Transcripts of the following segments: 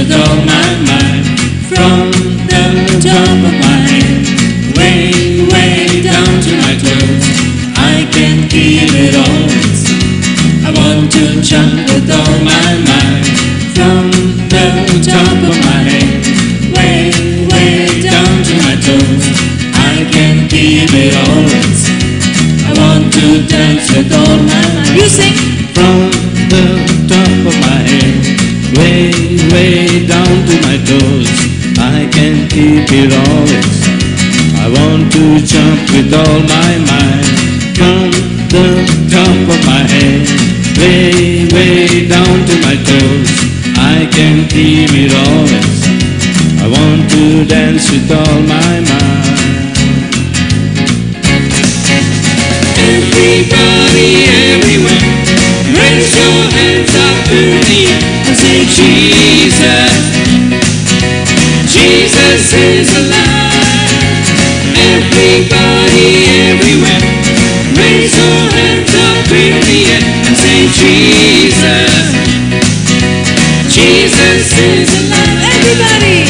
with all my might. From the top of my head, way, way down to my toes. I can't keep it all inside. I want to jump with all my might. From the top of my head, way, way down to my toes. I can't keep it all inside. I want to dance with all my might. You sing. From the top of my head, way, way down to my toes. I can't keep it all inside. I want to jump with all my might. From the top of my head, way, way down to my toes. I can't keep it all inside. I want to dance with all my might. Everybody everywhere, raise your hands up in the air and say Jesus, Jesus is alive. Everybody everywhere, raise your hands up in the air and say Jesus, Jesus is alive. Everybody,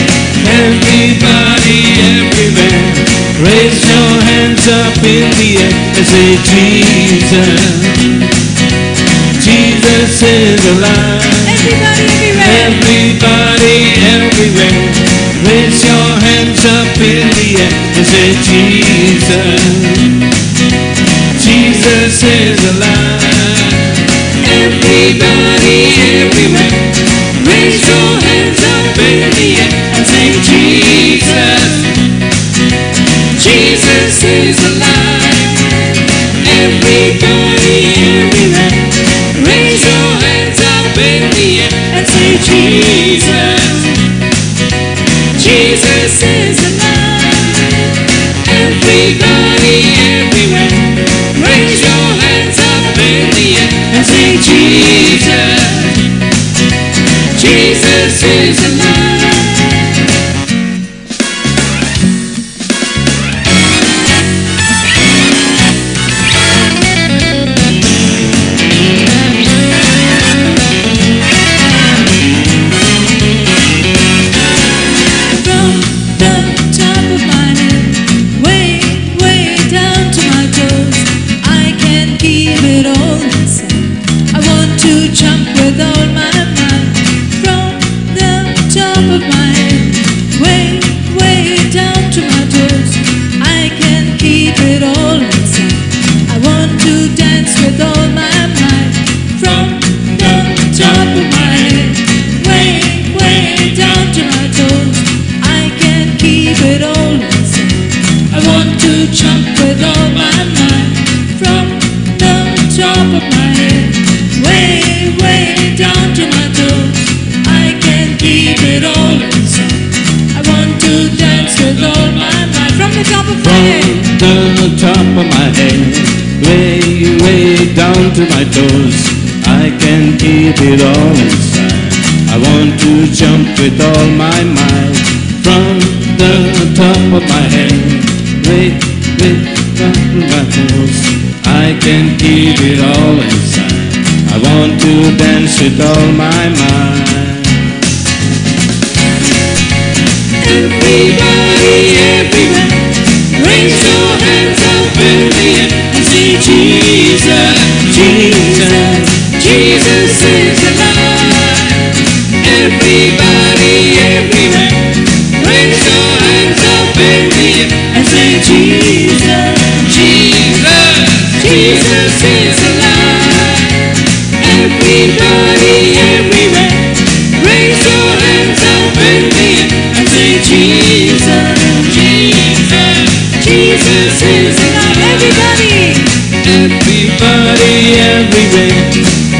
everybody everywhere, raise your hands up in the air and say Jesus, Jesus is alive. Everybody everywhere, everybody everywhere, raise your hands up in the air and say Jesus, Jesus is alive. Everybody everywhere, raise your hands up in the air and say Jesus, Jesus is alive. Everybody everywhere, raise your hands up in the air and say Jesus, Jesus is alive. Everybody everywhere, raise your hands up in the air and say Jesus, Jesus is alive. From the top of my head, way, way down to my toes. I can't keep it all inside. I want to jump with all my might. From the top of my head, way, way down to my toes. I can't keep it all inside. I want to dance with all my might. From the top of my head, way, way down to my toes. I can't keep it all inside. I want to jump with all my might. From the top of my head, way, way down to my toes. I can't keep it all inside. I want to dance with all my might. From the top of my head, From the top of my head, way, way down to my toes. I can't keep it all inside. I want to jump with all my might. From the top of my head, way, way down to my toes. I can't keep it all inside. I want to dance with all my might. Everybody everywhere, raise your hands up in the air and say Jesus, Jesus, Jesus is alive. Everybody everywhere, raise your hands up in the air and say Jesus, Jesus, Jesus is alive. Everybody everywhere, raise your hands up in the air and say Jesus, Jesus, Jesus is alive. Everybody, everybody everywhere,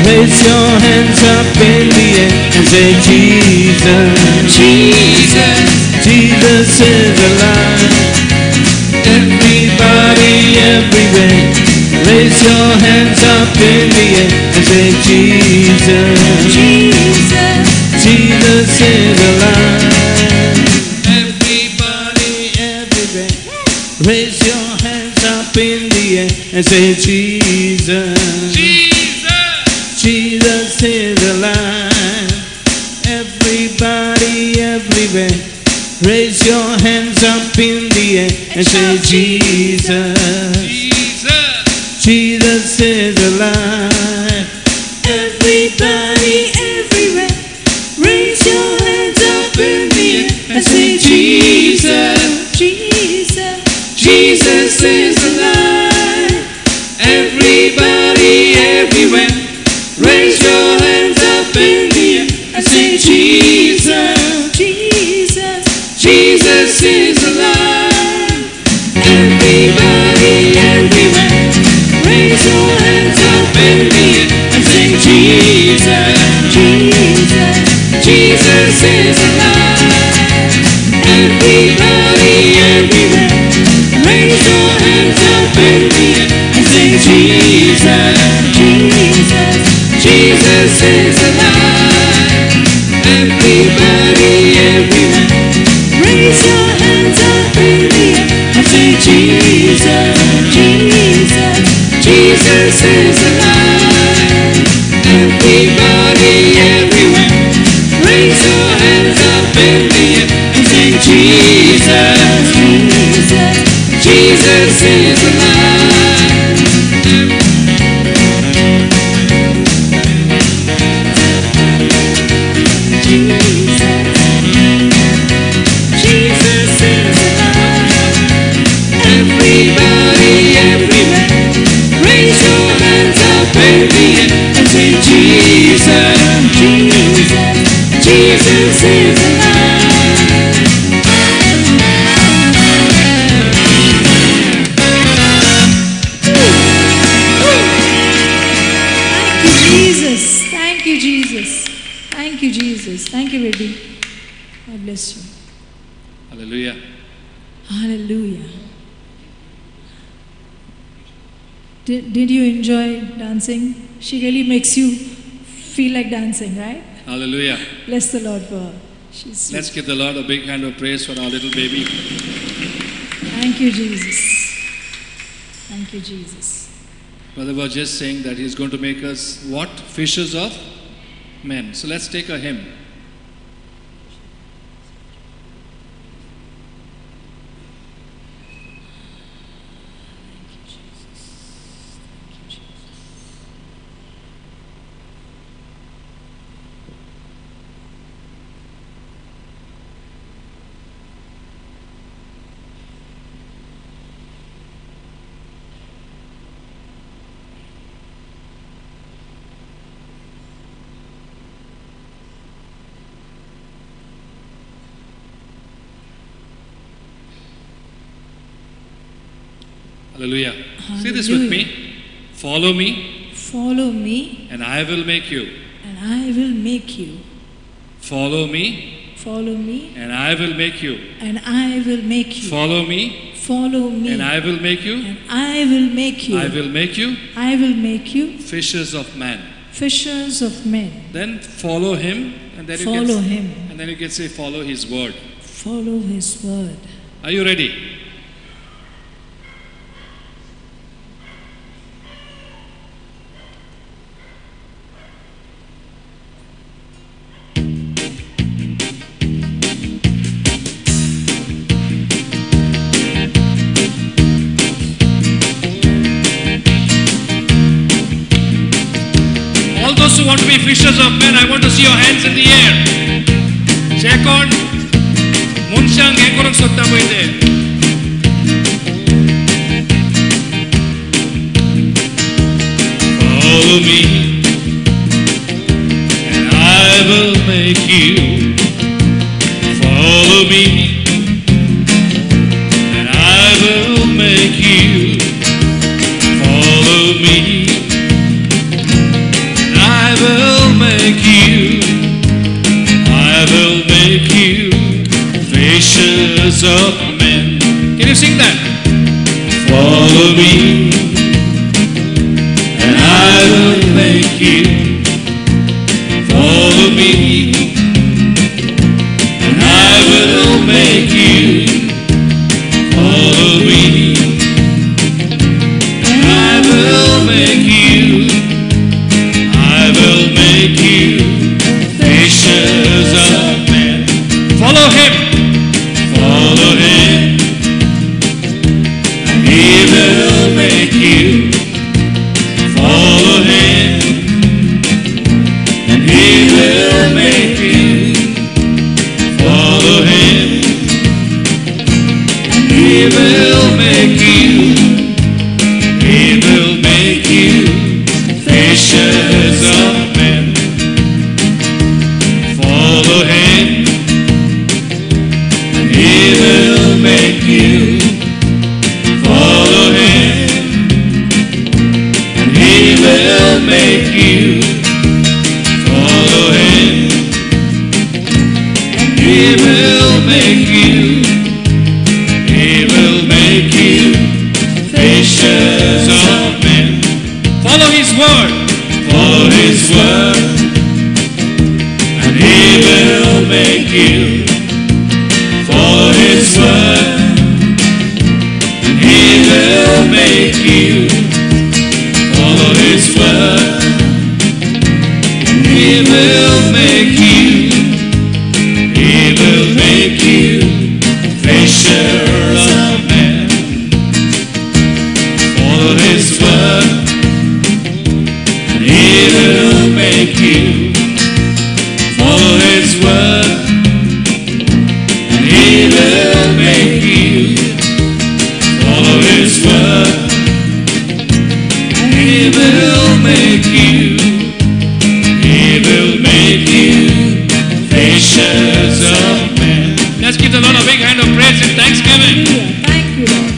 raise your hands up in the air and say Jesus, Jesus, Jesus is alive. Everybody everywhere, raise your hands up in the air and say Jesus, Jesus, Jesus is alive. Everybody everywhere, raise your hands up in the air and say Jesus, Jesus, Jesus is alive. Everybody everywhere, raise your hands up in the air and say, Jesus, Jesus. Jesus is alive. Everybody everywhere, raise your hands up in the air and say, Jesus, Jesus, Jesus is alive. Everybody everywhere, raise your hands up in the air and say, Jesus, Jesus, Jesus is alive. Everybody everywhere, raise your hands up in the air and say, Jesus, Jesus, Jesus is alive. Everybody everywhere, raise your hands up in the air and say, Jesus, Jesus, Jesus is alive. Everybody everywhere, raise your hands up in the air and say, Jesus, Jesus, Jesus is alive. Everybody everywhere, raise your hands up in the air and say, Jesus, Jesus, Jesus is alive. Jesus, Jesus is alive. Everybody everywhere, raise your hands up in the air and say, Jesus, Jesus, Jesus is alive. Thank you, Jesus. Thank you, Jesus. Thank you, Jesus. Thank you, baby. God bless you. Hallelujah. Hallelujah. Did you enjoy dancing? She really makes you feel like dancing, right? Hallelujah. Bless the Lord for her. She's sweet. Let's give the Lord a big hand of praise for our little baby. Thank you, Jesus. Thank you, Jesus. Brother was just saying that he's going to make us what? Fishers of men. So let's take a hymn. Thank you, Jesus. Thank you, Jesus. Hallelujah. Say this with me. Follow me, Follow me, and I will make you. and I will make you. Follow me, Follow me, and I will make you. and I will make you. Follow me, Follow me, and I will make you. and I will make you. I will make you I will make you fishers of men. fishers of men. Then follow him, and then you Follow can, him. And then you can say, follow his word. Follow his word. Are you ready? All those who want to be fishers of men, I want to see your hands in the air. Check on. Munshang हें सोदता पळय ते. Follow me, and I will make you. Follow me, and I will make you. Follow me, and I will make you. I will make you fishers of men. Can you sing that? Follow me, and I will make you. Follow me, and I will make you. Follow me, and I will make you. I will make you fishers of men. Follow He will make you, He will make you fishers of men. Follow His word, and He will make you. Follow His word, and He will make you. Follow His word, and He will make you. He will make you fishers of men. Let's give the Lord a big hand of praise and thanksgiving. Hallelujah. Thank you, Lord.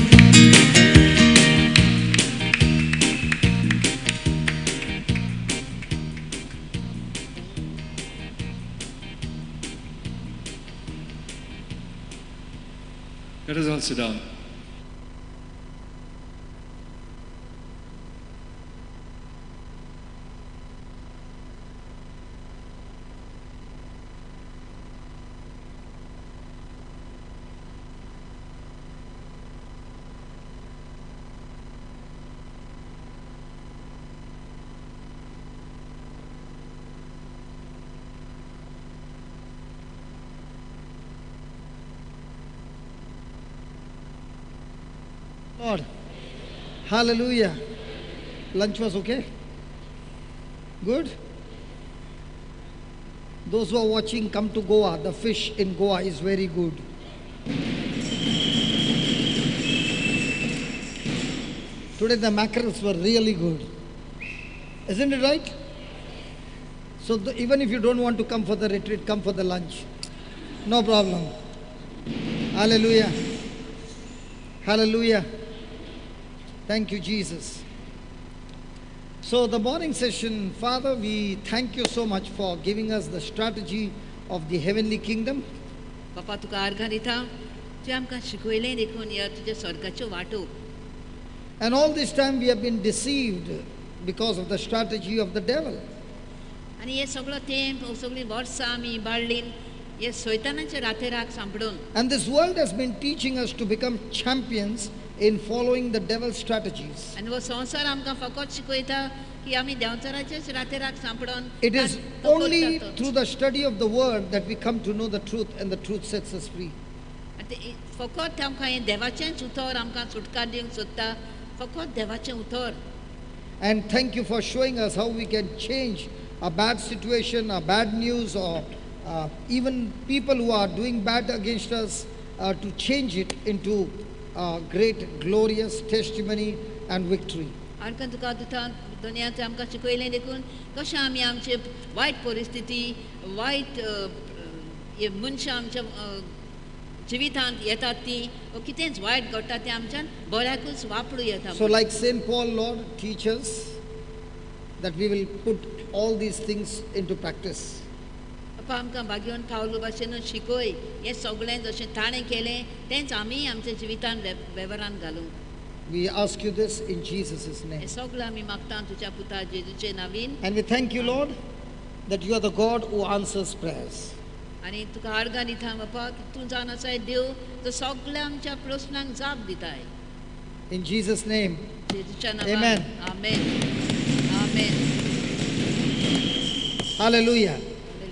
Let us all sit down. Lord. Hallelujah. Lunch was okay? Good? Those who are watching, come to Goa. The fish in Goa is very good. Today the mackerels were really good. Isn't it right? So even if you don't want to come for the retreat, come for the lunch. No problem. Hallelujah. Hallelujah. Thank you, Jesus. So the morning session, Father, we thank you so much for giving us the strategy of the heavenly kingdom. बापा तुका आर्गां दिता, तुवें आमकां शिकयलें देखून ह्या तुज्या स्वर्गाच्यो वाटो. And all this time we have been deceived because of the strategy of the devil. आनी हे सगळो तेंप, सगळीं वर्सां आमी बाळ्ळीन हे सैतानाच्या रातेराक सांपडून. And this world has been teaching us to become champions in following the devil's strategies. आनी हो संवसार आमकां फकत शिकयता की आमी देंवचाराचेच रातेराक सांपडून. It is only through the study of the word that we come to know the truth, and the truth sets us free. फकत आमकां हें देवाचेंच उतर आमकां सुटकार दिवंक सोदता, फकत देवाचें उतर. And thank you for showing us how we can change a bad situation, a bad news, or even people who are doing bad against us, to change it into a great glorious testimony and victory. आर्गां तुका दिता दुनियाचें आमकां शिकयलें देखून कशें आमी आमचे वायट परिस्थिती, वायट हे मनशां आमच्या जिवितांत येतात ती कितेंच वायट घडटा तें आमच्यान बऱ्याकूच वापरूं येता. So like Saint Paul, Lord, teach us that we will put all these things into practice. बापा आमकां भाग्यवन पावलू भाशेन शिकय, हें सगळें जशें ताणें केलें तेंच आमी आमच्या जिवितान वेव्हारान घालूंक. We ask you this in Jesus' name. हें सगळें आमी मागता तुज्या पुता जेजूचे नांवान. And we thank you, Lord, that you are the God who answers prayers. आनी तुका आर्गां दिता बापा की तूं जावन आसाय देव जो सगळ्या आमच्या प्रस्नांक जाप दिताय. In Jesus' name. जेजूच्या नांवान. Amen. Amen. Amen. Hallelujah.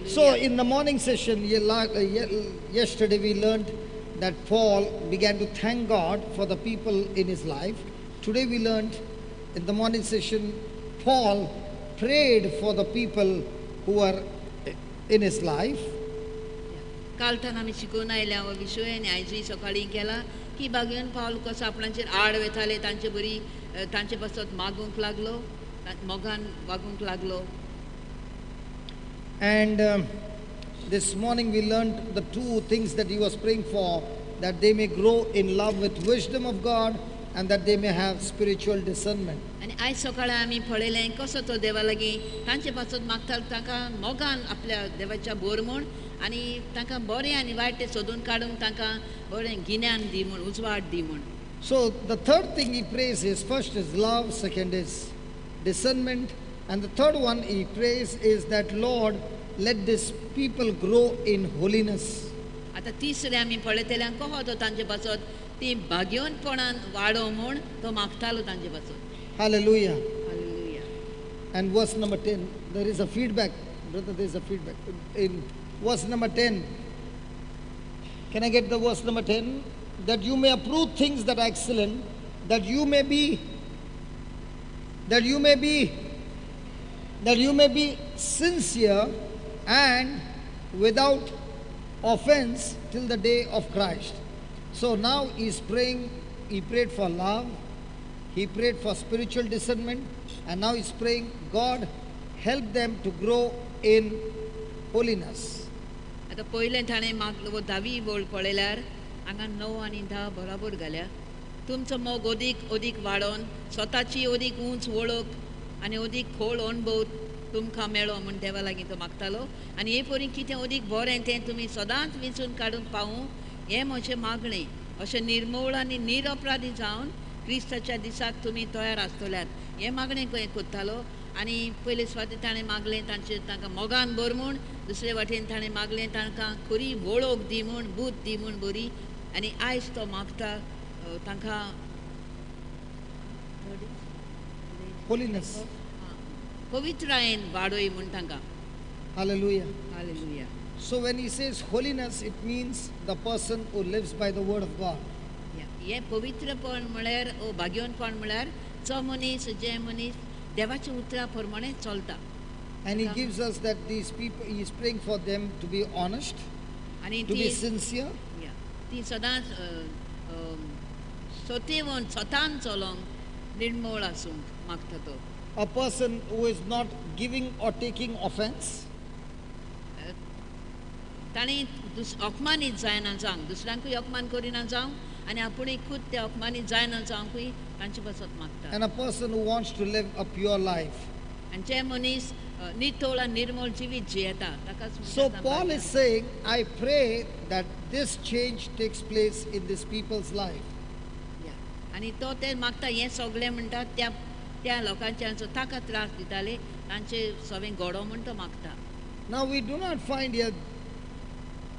So in the morning session yesterday we learned that Paul began to thank God for the people in his life. Today we learned in the morning session Paul prayed for the people who were in his life. कालतान आमी शिकून आयल्या हो विशय आनी आयजूय सकाळीं केला की बागेवन पावल कसो आपणाचेर आड वेताले तांचे बरी तांचे पासत मागूंक लागलो, मोगान वागूंक लागलो. And this morning we learned the two things that he was praying for, that they may grow in love with wisdom of God and that they may have spiritual discernment. आनी आयज सकाळीं आमी पळयलें कसो तो देवा लागीं तांचे पासत मागतालो तांकां मोगान आपल्या देवाच्या बोर म्हूण आनी तांकां बरें आनी वायट तें सोदून काडूंक तांकां बरें गिन्यान दी म्हूण, उजवाड दी म्हूण. So the third thing he prays is, first is love, second is discernment, and the third one he prays is that, Lord, let this people grow in holiness. आतां तिसरें आमी पळयतले कसो तो तांचे पासत ती भाग्यवंतपणान वाडो म्हूण तो मागतालो तांचे पासत. Hallelujah. Hallelujah. And verse number 10, there is a feedback. Brother, there's a feedback. In verse number 10. Can I get the verse number 10? That you may approve things that are excellent, that you may be sincere and without offense till the day of Christ. So now he's praying, he prayed for love, he prayed for spiritual discernment, and now he's praying, God, help them to grow in holiness. आतां पयलें ताणें मागलो धावी वळ पळयल्यार हांगा 9 आनी 10 बराबर घाल्या. तुमचो मोग अदीक अदीक वाडोवन स्वताची अदीक उंच वळख आनी अदीक खोल अणभव तुमकां मेळो म्हूण देवा लागीं तो मागतालो. आनी हे परी कितें अदीक बरें तें तुमी सदांच विंचून काडूंक पावूं हें म्हजें मागणें. अशें निर्मूळ आनी निरपराधी जावन क्रिस्ताच्या दिसाक तुमी तयार आसतल्यात हें मागणें करतालो. आनी पयले सुवातेर ताणें मागलें तांचे तांकां मोगान भर म्हूण, दुसरे वाटेन ताणें मागलें तांकां खरी वळख दी म्हूण, बूद दी म्हूण बरी. आनी आयज तो मागता तांकां होलीनेस, पवित्रायेन वाडय म्हूण तांकां. Hallelujah. Hallelujah. So when he says holiness, it means the person who lives by the word of God. हें पवित्रपण म्हळ्यार भाग्यवंतपण म्हळ्यार जो मनीस जे मनीस देवाच्या उतरा प्रमाणे चलता. And he gives us that these people, he is praying for them to be honest, आनी to be sincere. ती सदांच सतेवन स्वतान चलोंक निर्मोळ आसूंक मागता तो. A person who is not giving or taking offense. ताणें अपमानीत जायना जावंक, दुसऱ्यांकूय अपमान करिना जावंक आनी आपुणूय खूद ते अपमानीत जायना जावंकूय तांचे पासत मागता. And a person who wants to live a pure life. आनी जे मनीस नितळ आनी निर्मळ जिवीत जियेता ताका. So Paul is saying, I pray that this change takes place in this people's life. आनी तो ते मागता हें सगळें म्हणटा त्या त्या लोकांच्या ताका त्रास दिताले तांचे सगळें घडो म्हूण तो मागता. Now we do not find here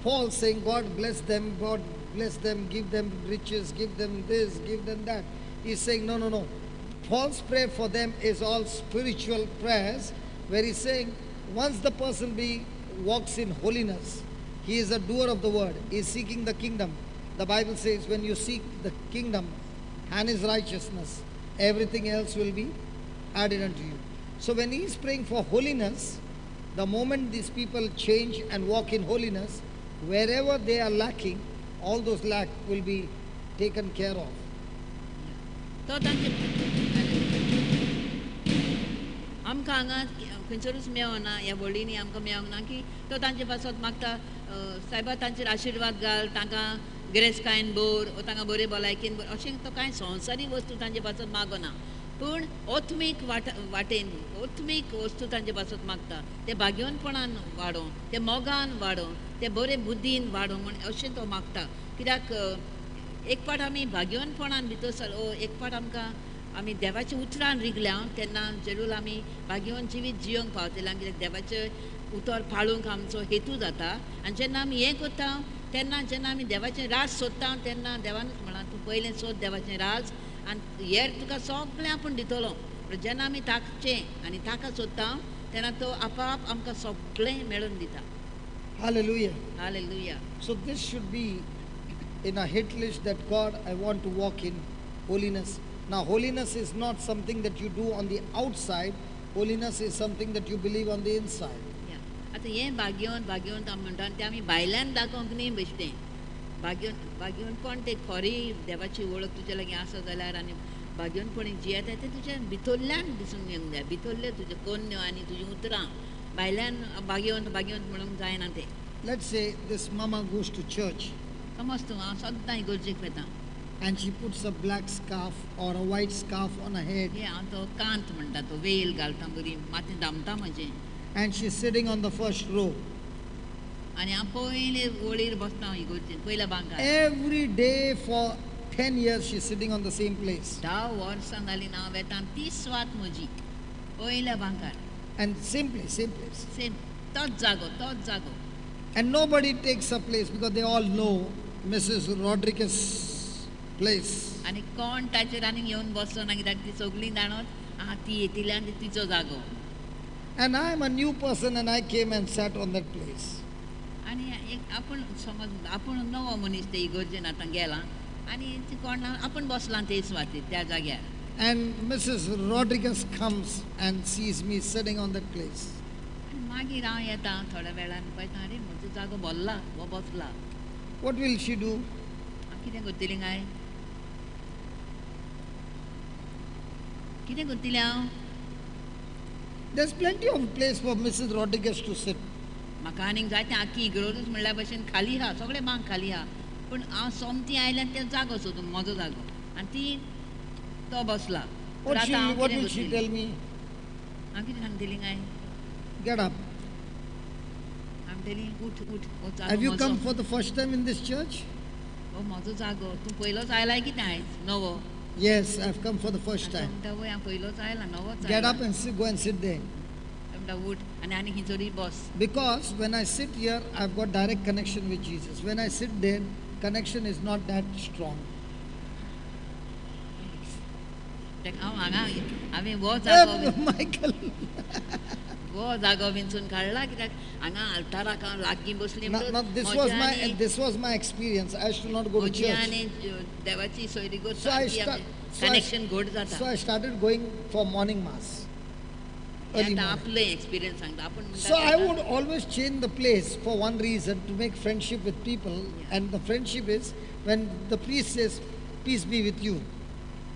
Paul saying, God bless them, God bless them, give them riches, give them this, give them that. He's saying, no, no, no. Paul's prayer for them is all spiritual prayers, where he's saying, once the person walks in holiness, he is a doer of the word, he is seeking the kingdom. The Bible says, when you seek the kingdom and his righteousness, everything else will be added unto you. So when he is praying for holiness, the moment these people change and walk in holiness, wherever they are lacking, all those lack will be taken care of. तो तांचे आमकां हांगा खंयसरूच मेळना, ह्या वळींनी आमकां मेळोंक ना की तो तांचे पासत मागता सायबा तांचेर आशिर्वाद घाल, तांकां गिरेस्तकायेन भर, तांकां बरे भलायकेन भर, अशें तो कांय संवसारीक वस्तू तांचे पासत मागना, पूण आत्मीक वाटेन आत्मीक वस्तू तांचे पासत मागता. ते भाग्यवंतपणान वाडोवं, ते मोगान वाडोवं, ते बरे बुद्दीन वाडोवं म्हूण अशें तो मागता. कित्याक एक फावट आमी भाग्यवंतपणान भितर सरलो, एक फावट आमकां आमी देवाच्या उतरान रिगल्या तेन्ना जरूर आमी भाग्यवंत जिवीत जियोंक पावतले. कित्याक देवाचें उतर पाळूंक आमचो हेतू जाता. आनी जेन्ना आमी हें करता तेन्ना जेन्ना आमी देवाचें राज सोदता तेन्ना देवानूच म्हळां तूं पयलें सोद देवाचें राज आनी हेर तुका सगळें आपूण दितलो. पूण जेन्ना आमी ताकचें आनी ताका सोदता तेन्ना तो आपाप आमकां सगळें मेळून दिता. Hallelujah. Hallelujah. So this should be in a hit list that God, I want to walk in holiness. Now holiness is not something that you do on the outside. Holiness is something that you believe on the inside. आतां हें भाग्यवंत भाग्यवंत आमी म्हणटा तें आमी भायल्यान दाखोवंक न्ही बेश्टें. भाग्यवंतपण तें खरी देवाची वळख तुज्या लागीं आसा जाल्यार आनी भाग्यवंतपण जियेता तें तुज्या भितरल्यान दिसून येवंक जाय. भितरल्यो तुज्यो कोन्न्यो आनी तुजीं उतरां भायल्यान भाग्यवंत भाग्यवंत म्हणूंक जायना तें. Let's say this mama goes to church. समज तूं हांव सद्दां इगर्जेक वता. And she puts a black scarf or a white scarf on her head. हांव तो कांत म्हणटा, तो वेल घालता बरी, माथें दामता म्हजें. And she's sitting on the first row. आनी हांव पयले वळीर बसता इगर्जेन, पयल्या बांकार. Every day for 10 years she's sitting on the same place. 10 वर्सां जालीं हांव वेता ती स्वात म्हजी पयल्या बांकार. And same place, same place. Same, तोच जागो, तोच जागो. And nobody takes a place because they all know Mrs. Rodriguez place. आनी कोण ताचेर आनीक येवन बसलो ना कित्याक ती सगळीं जाणत आहा ती येतली आनी तिचो जागो. And I am a new person and I came and sat on that place. आनी एक आपूण समज आपूण नवो मनीस ते इगर्जेन आतां गेला आनी कोण आपूण बसलां ते सुवातेर त्या जाग्यार. And Mrs. Rodriguez comes and sees me sitting on that place. आनी मागीर हांव येता थोड्या वेळान पळयता, आरे म्हजो जागो भरला, हो बसला. What will she do? हांव कितें करतली काय? कितें करतली हांव? There's plenty of place for Mrs. Rodriguez to sit. म्हाका आनीक जायते आख्खी इगर्जूच म्हणल्या भशेन खाली आहा, सगळे बांक खाली आहा, पूण हांव सोमती आयल्यान ते जागो सोदूंक म्हजो जागो आनी ती तो बसला. What will she tell me? हांव कितें सांगतली काय? Get up. हांव म्हणटली उठ उठ, हो जागो. Have you come for the first time in this church? हो म्हजो जागो, तूं पयलोच आयलाय कितें आयज नवो? Yes, I've come for the first time. म्हणटा वय हांव पयलोच आयला, नवोच. Get up and go and sit there. म्हणटा उठ आनी आनी खंयसरूय बस. Because when I sit here, I've got direct connection with Jesus. When I sit there, connection is not that strong. हांव हांगा हांवें हो जागो Michael हो जागो विंचून काडला कित्याक हांगा आल्ताराक हांव लागीं बसली. This was my experience. I should not go to church. आनी देवाची सोयरीगत कनेक्शन घट जाता. So I started going for morning mass. आपले एक्सपिरियन्स सांगता आपूण. So I would always change the place for one reason, to make friendship with people. And the friendship is when the priest says, peace be with you.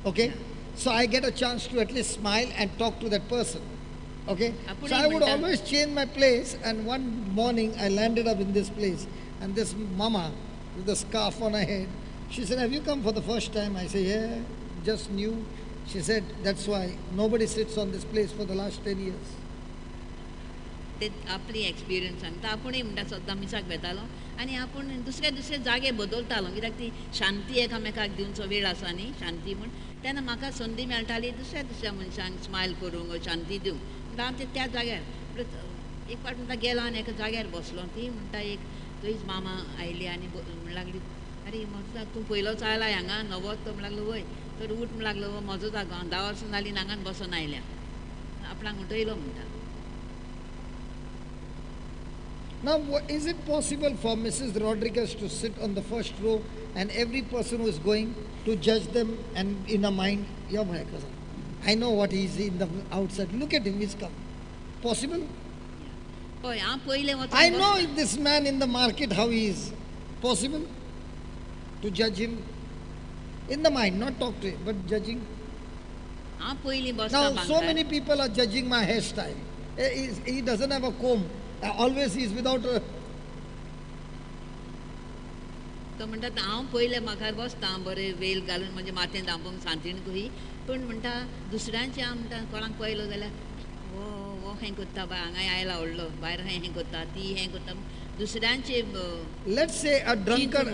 Okay? So I get a chance to at least smile and talk to that person. Okay? So I would always change my place, and one morning I landed up in this place, and this mama with the scarf on her head, she said, have you come for the first time? I say, yeah, just new. She said, that's why nobody sits on this place for the last 10 years. ते आपली experience सांगता. आपूणय म्हणटा सद्दां मिसाक वेतालो आनी आपूण दुसरे दुसरे जागे बदलतालो कित्याक ती शांती एकामेकाक दिवचो वेळ आसा न्ही, शांती म्हूण. तेन्ना म्हाका संदी मेळटाली दुसऱ्या दुसऱ्या मनशांक स्मायल करूंक, शांती दिवंक. म्हणटा हांव ते त्या जाग्यार एक फावट म्हणटा गेलो आनी एका जाग्यार बसलो. ती म्हणटा एक थंयच मामा आयली आनी म्हण लागली, आरे म्हजो तूं पयलोच आयला हांगा नवोच? तो म्हण लागलो वय. तर उठ म्हण लागलो, हो म्हजो जागो, हांव 10 वर्सां जालीं हांगान बसून आयल्या, आपणाक उठयलो म्हणटा. Now, is it possible for Mrs. Rodriguez to sit on the first row and every person who is going to judge them and in her mind, yeah, my cousin, I know what he is in the outside. Look at him, he's come. Possible? Yeah. I know this man in the market, how he is. Possible to judge him in the mind, not talk to him, but judging. Now, so many people are judging my hairstyle. He doesn't have a comb. Always he is without a. तो म्हणटा हांव पयले म्हाका बसता बरें वेल घालून म्हणजे माथें धांपूंक सांतीण कही, पूण म्हणटा दुसऱ्यांचे हांव म्हणटा कोणाक पळयलो जाल्यार हो हो हें करता बाय, हांगा आयला व्हडलो भायर हें करता, ती हें करता, दुसऱ्यांचे. Let's say a drunkard,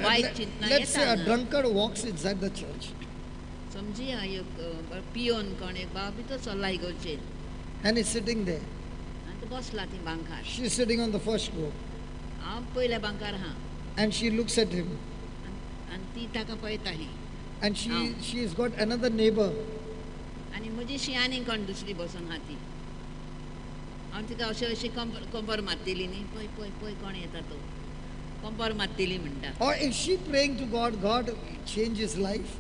let's say a drunkard walks inside the church. समजी एक पियोन कोण एक बाब भितर चल्ला इगर्जेन. And he's sitting there. बसला ती बांकार. She is sitting on the first row. हांव पयल्या बांकार हा. And she looks at him. आनी ती ताका पळयता ही. And she has got another neighbor. आनी म्हजी आनी कोण दुसरी बसून हा ती. हांव तिका अशें अशें कंपर मारतली न्ही, पळय पळय पळय कोण येता तो, कंपर मारतली म्हणटा. Or is she praying to God, God change his life?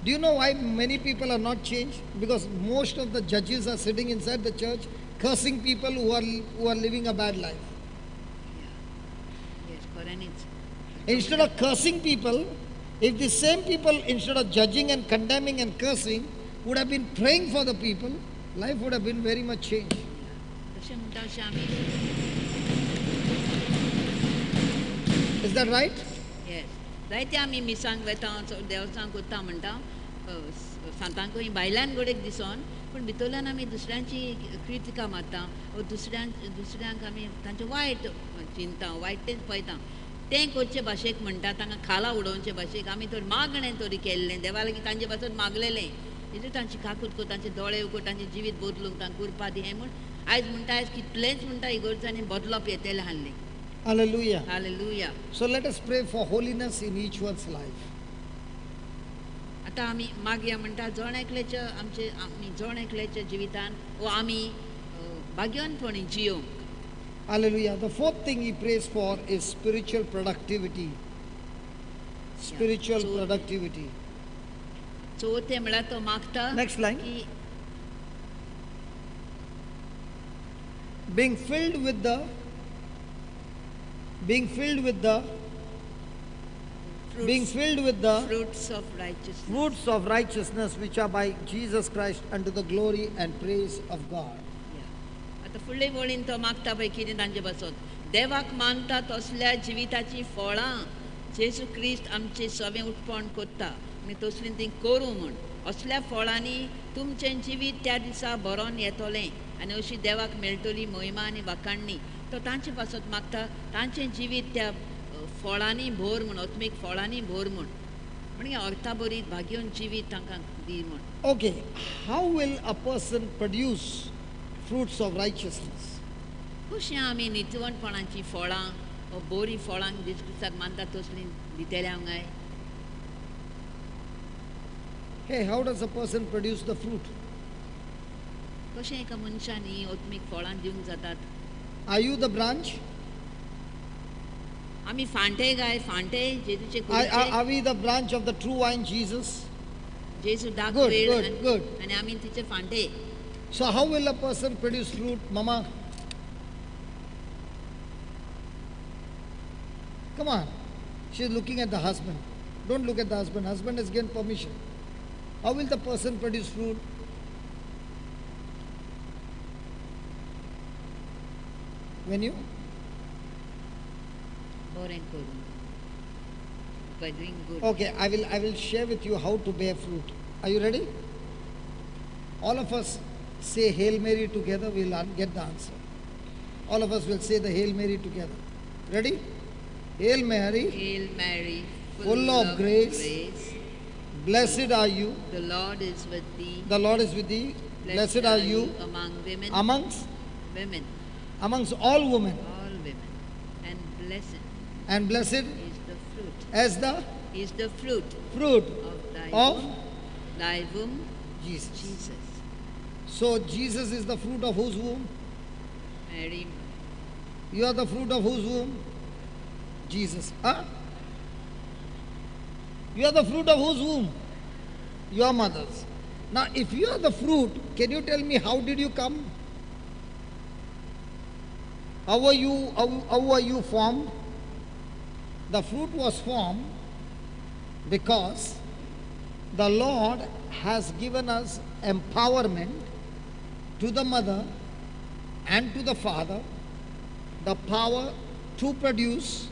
Do you know why many people are not changed? Because most of the judges are sitting inside the church cursing people who are living a bad life. Yeah. Yes, खऱ्यांनीच. Instead of cursing people, if the same people, instead of judging and condemning and cursing, would have been praying for the people, life would have been very much changed. तशें म्हणटा अशें आमी. Is that right? Yes. जायते आमी मिसांक वेता, देवसांक वता म्हणटा, सांतांकूय भायल्यान गोडेक दिसोन, पूण भितरल्यान आमी दुसऱ्यांची क्रितिका मारता वो दुसऱ्यांक आमी तांचें वायट चिंता, वायट तेंच पळयता. तें करचे भाशेक म्हणटा, तांकां खाला उडोवचे भाशेक आमी तर मागणें तरी केल्लें देवा लागीं, तांचे पासून मागलेलें, हेतून तांची काकूत कर, तांचे दोळे उगड, तांचें जिवीत बदलूंक तांकां कुरपा दी हें म्हूण आयज म्हणटा, आयज कितलेंच म्हणटा इगर्जांनी बदलप येतलें आहलें. Hallelujah. Hallelujah. So let us pray for holiness in each one's life. आतां आमी मागया म्हणटा जण एकल्याच्या आमचे आमी जण एकल्याच्या जिवितान वो आमी भाग्यवंतपणी जियोंक. Hallelujah. The fourth thing he prays for is spiritual productivity. Spiritual productivity. चवथें म्हळ्यार तो मागता Next line. की Being filled with the being filled with the being filled with the fruits of righteousness fruits of righteousness which are by Jesus Christ unto the glory and praise of God. आतां फुडले वळीन तो मागता पळय कितें तांचे पासत देवाक मानता तसल्या जिविताचीं फळां जेजू क्रिस्त आमचें सवें उठपण करता आनी तसलीं तीं करूं म्हूण असल्या फळांनी तुमचें जिवीत त्या दिसा बरोन येतलें आनी अशी देवाक मेळटली मोहिमा आनी वाखाणणी. तो तांचे पासत मागता तांचें जिवीत त्या फळांनी भर म्हूण, आत्मीक फळांनी भर म्हूण, म्हणजे अर्था बरी भाग्योन जिवीत तांकां दी म्हूण. Okay, how will a person produce fruits of righteousness? कशें आमी नितवणपणाचीं फळां वा बरीं फळां जेजू क्रिस्ताक मानता तसलीं दितले हांगाय? Hey, how does a person produce the fruit? कशें एका मनशान हीं आत्मीक फळां दिवंक जातात? Are you the branch? आमी फांटे काय फांटे जेजूचे Are we the branch of the true vine, Jesus? जेजू दाक Good, वेळ good, good. आनी आमी तिचे फांटे. So how will a person produce fruit, Mama? Come on. She's looking at the husband. Don't look at the husband. Husband has given permission. How will the person produce fruit? When you? बरें करून. By doing good. Okay, I will share with you how to bear fruit. Are you ready? All of us say Hail Mary together, we'll get the answer. All of us will say the Hail Mary together. Ready? Hail Mary, Hail Mary, full of grace, blessed are you. The Lord is with thee. The Lord is with thee. Blessed are you among women. Amongst women. Amongst all women. All women. And blessed. And blessed is the fruit. As the is the fruit. Fruit of thy of womb, thy womb, Jesus. Jesus. So Jesus is the fruit of whose womb? Mary. You are the fruit of whose womb? Jesus. Huh? You are the fruit of whose womb? Your mother's. Now if you are the fruit, can you tell me how did you come? How were you formed? The fruit was formed because the Lord has given us empowerment to the mother and to the father, the power to produce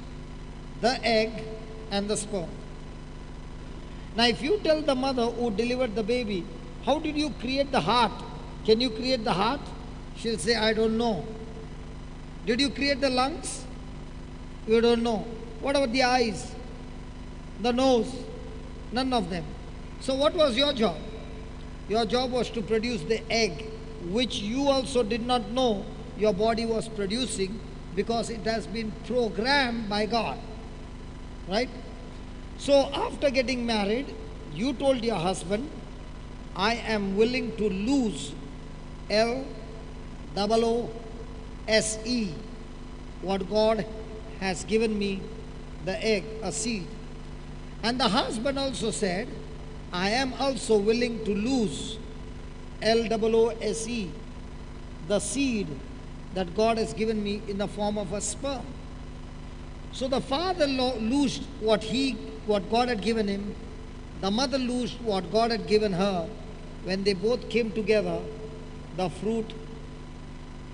the egg and the sperm. Now if you tell the mother who delivered the baby, how did you create the heart? Can you create the heart? She'll say, I don't know. Did you create the lungs? You don't know. What about the eyes? The nose? None of them. So what was your job? Your job was to produce the egg, which you also did not know your body was producing, because it has been programmed by God. Right? So after getting married, you told your husband, I am willing to lose L-O-O-S-E, what God has given me, the egg, a seed. And the husband also said, I am also willing to lose L-O-O-S-E, the seed that God has given me in the form of a sperm. So the father loosed what God had given him. The mother loosed what God had given her. When they both came together, the fruit,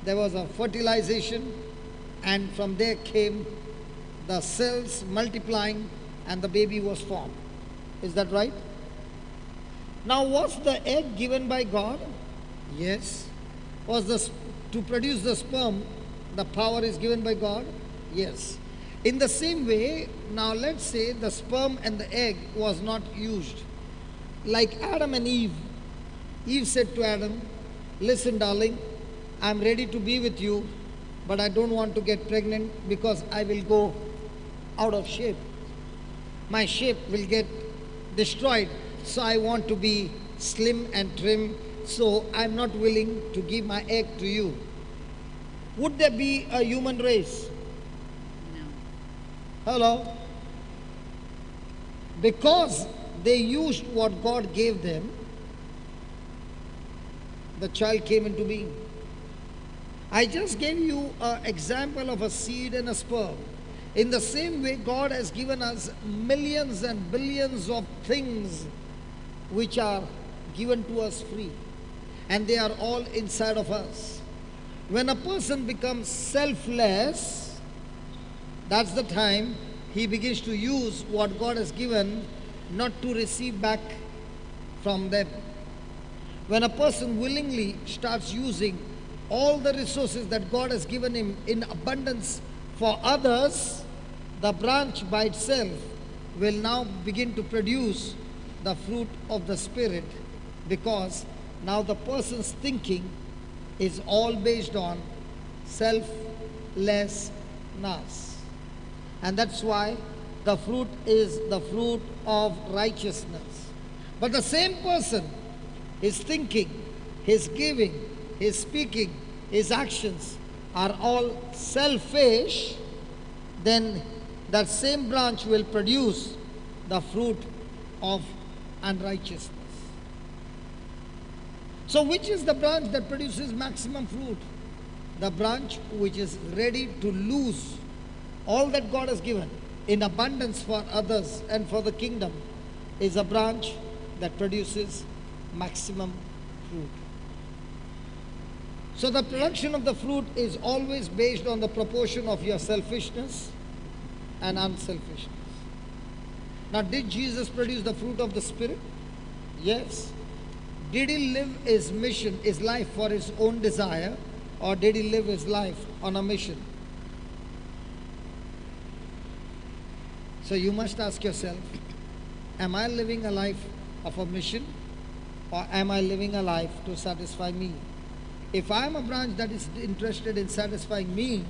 there was a fertilization, and from there came the cells multiplying and the baby was formed. Is that right? Now, was the egg given by God? Yes. Was the to produce the sperm, the power is given by God? Yes. In the same way, now let's say the sperm and the egg was not used. Like Adam and Eve. Eve said to Adam, listen darling, I'm ready to be with you, but I don't want to get pregnant because I will go out of shape. My shape will get destroyed. So I want to be slim and trim, so I'm not willing to give my egg to you. would there be a human race? No. Hello? Because they used what God gave them, the child came into being. I just gave you an example of a seed and a sperm. In the same way, God has given us millions and billions of things which are given to us free, and they are all inside of us. When a person becomes selfless, that's the time he begins to use what God has given, not to receive back from them. When a person willingly starts using all the resources that God has given him in abundance for others, the branch by itself will now begin to produce the fruit of the Spirit, because now the person's thinking is all based on selflessness. And that's why the fruit is the fruit of righteousness. But the same person is thinking, his giving, his speaking, his actions are all selfish, then that same branch will produce the fruit of unrighteousness. So which is the branch that produces maximum fruit? The branch which is ready to lose all that God has given in abundance for others and for the kingdom is a branch that produces maximum fruit. So the production of the fruit is always based on the proportion of your selfishness and unselfishness. Now, did Jesus produce the fruit of the Spirit? Yes. Did he live his mission, his life for his own desire, or did he live his life on a mission? So you must ask yourself, am I living a life of a mission, or am I living a life to satisfy me? If I am a branch that is interested in satisfying me,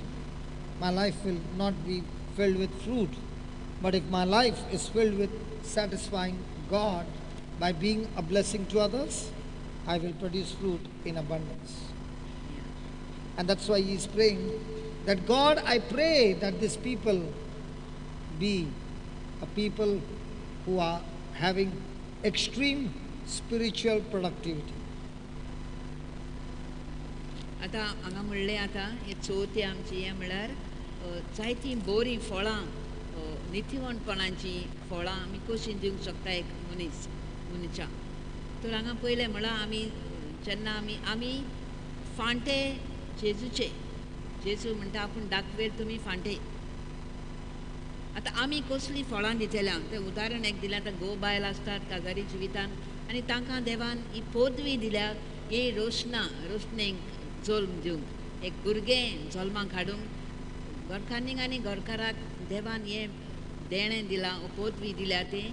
my life will not be filled with fruit. But if my life is filled with satisfying God by being a blessing to others, I will produce fruit in abundance. And that's why he is praying that, God, I pray that these people be a people who are having extreme spiritual productivity. आतां हांगा म्हणलें, आतां हे चवथी आमची हें म्हणल्यार जायतीं बरीं फळां, नितीवंतपणाचीं फळां आमी कशीं दिवंक शकता एक मनीस मनशाक. तर हांगा पयलें म्हळ्यार आमी जेन्ना आमी आमी फांटे जेजूचे, जेजू म्हणटा आपूण दाखवेर तुमी फांटे. आतां आमी कसलीं फळां दितले? तें उदाहरण एक दिलें. आतां घोव बायल आसतात काजारी जिवितान आनी तांकां देवान ही पदवी दिल्या, ही रोशना रोशणेक जल्म दिवंक, एक भुरगें जल्माक हाडूंक घरकान्नीक आनी घरकाराक देवान हें देणें दिलां, पदवी दिल्या तें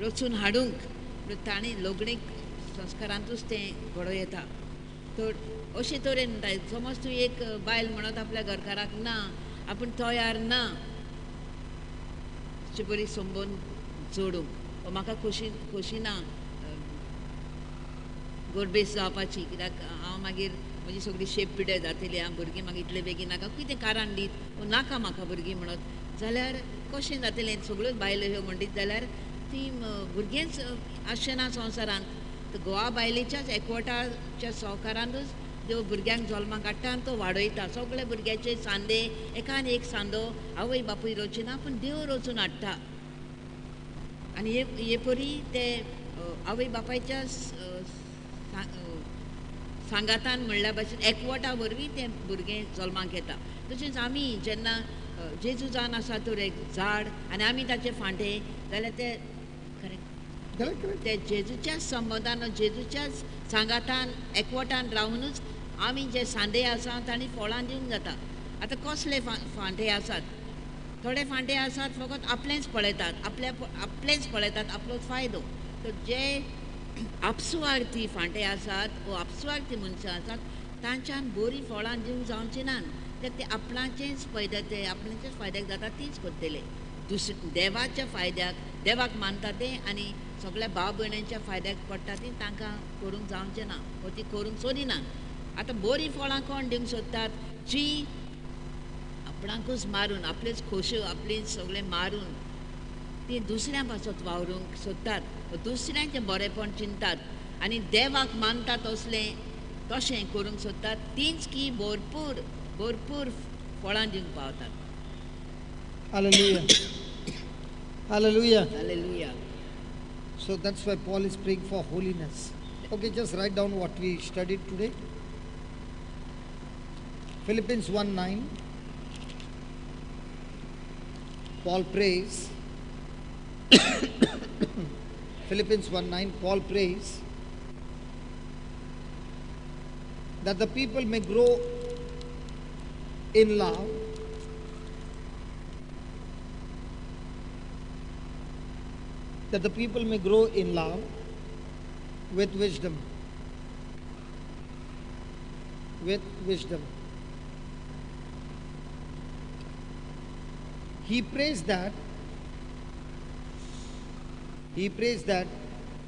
रचून हाडूंक. ताणें लग्नीक संस्कारांतूच तें घडोवं येता. तर अशे तरेन म्हणटा, समज तूं एक बायल म्हणत आपल्या घरकाराक ना, आपूण तयार ना अशे बरी संबंद जोडूंक, म्हाका खोशी खोशी ना गोरबेस जावपाची, कित्याक हांव मागीर म्हजी सगळी शेप पिड्यार जातली, हांव भुरगीं म्हाका इतले बेगीन नाका, कितें कारण दीत नाका म्हाका भुरगीं म्हणत जाल्यार कशें जातलें? सगळ्योच बायलो ह्यो म्हणटीत जाल्यार ती भुरगेंच आसचें ना संवसारांत. तर घोवा बायलेच्याच एकवटाच्या संवकारांतूच देव भुरग्यांक जल्माक हाडटा आनी तो वाडयता. सगळे भुरग्याचे सांदे एकान एक सांदो आवय बापूय रचिना, पूण देव रचून हाडटा. आनी हे परी ते आवय बापायच्या सांगातान म्हणल्या भाशेन एकवटा वरवीं तें भुरगें जल्माक येता. तशेंच आमी जेन्ना जेजू जावन आसा तर एक झाड आनी आमी ताचे फांटे जाल्यार ते करेक्ट ते जेजूच्याच संबंदान, जेजूच्याच सांगातान एकवटान रावुनूच आमी जे सांदे आसा तांणी फळां दिवंक जाता. आतां कसले फांटे आसात? थोडे फांटे आसात फकत आपलेंच पळयतात, आपलेंच पळयतात, आपलोच फायदो. तर जे आपसुवार्थी फांटे आसात वो आपसुवार्थी मनशां आसात तांच्यान बरीं फळां दिवंक जावचीं ना. कित्याक ते आपणाचेच फायद्या, ते आपणाचेच फायद्याक जाता तीच करतले, दुसरे देवाच्या फायद्याक, देवाक मानता ते आनी सगळ्या भाव भयणींच्या फायद्याक पडटा ती तांकां करूंक जावचें ना वो ती करूंक सोदिनात. आतां बरीं फळां कोण दिवंक सोदतात? जी आपणाकूच मारून आपलेच खोश्यो आपली सगळें मारून ती दुसऱ्यां पासत वावरूंक सोदतात, दुसऱ्यांचें बरेंपण चिंततात आनी देवाक मानतात असलें तशें करूंक सोदतात, तींच की भरपूर भरपूर फळां दिवंक पावतात. Hallelujah. Hallelujah. Hallelujah. So that's why Paul is praying for holiness. Okay, just write down what we studied today. Philippians 1:9. Paul prays. Philippians 1:9, Paul prays that the people may grow in love that the people may grow in love with wisdom. With wisdom. He prays that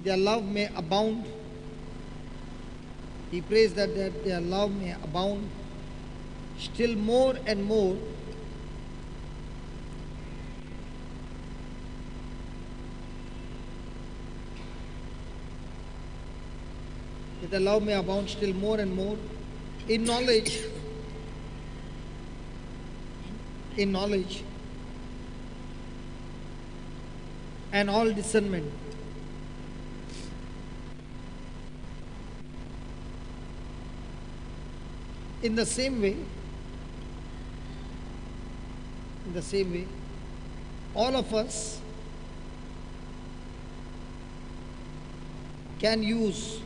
their love may abound. He prays that their love may abound still more and more that the love may abound still more and more in knowledge, and all discernment. In the same way, all of us can use,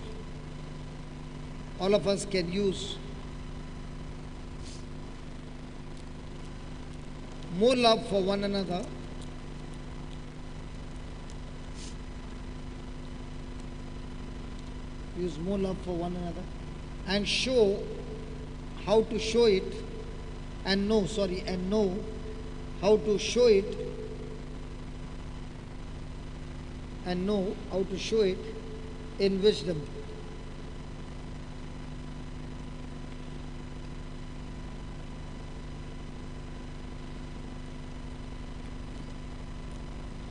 more love for one another and show how to show it, and know how to show it, and know how to show it in wisdom.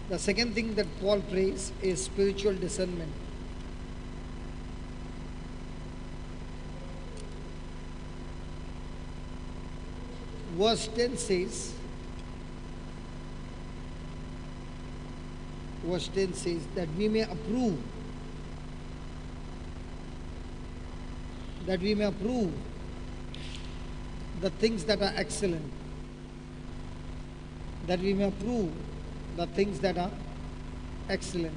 The second thing that Paul prays is spiritual discernment. Verse 10 says, that we may approve, the things that are excellent, that we may approve the things that are excellent.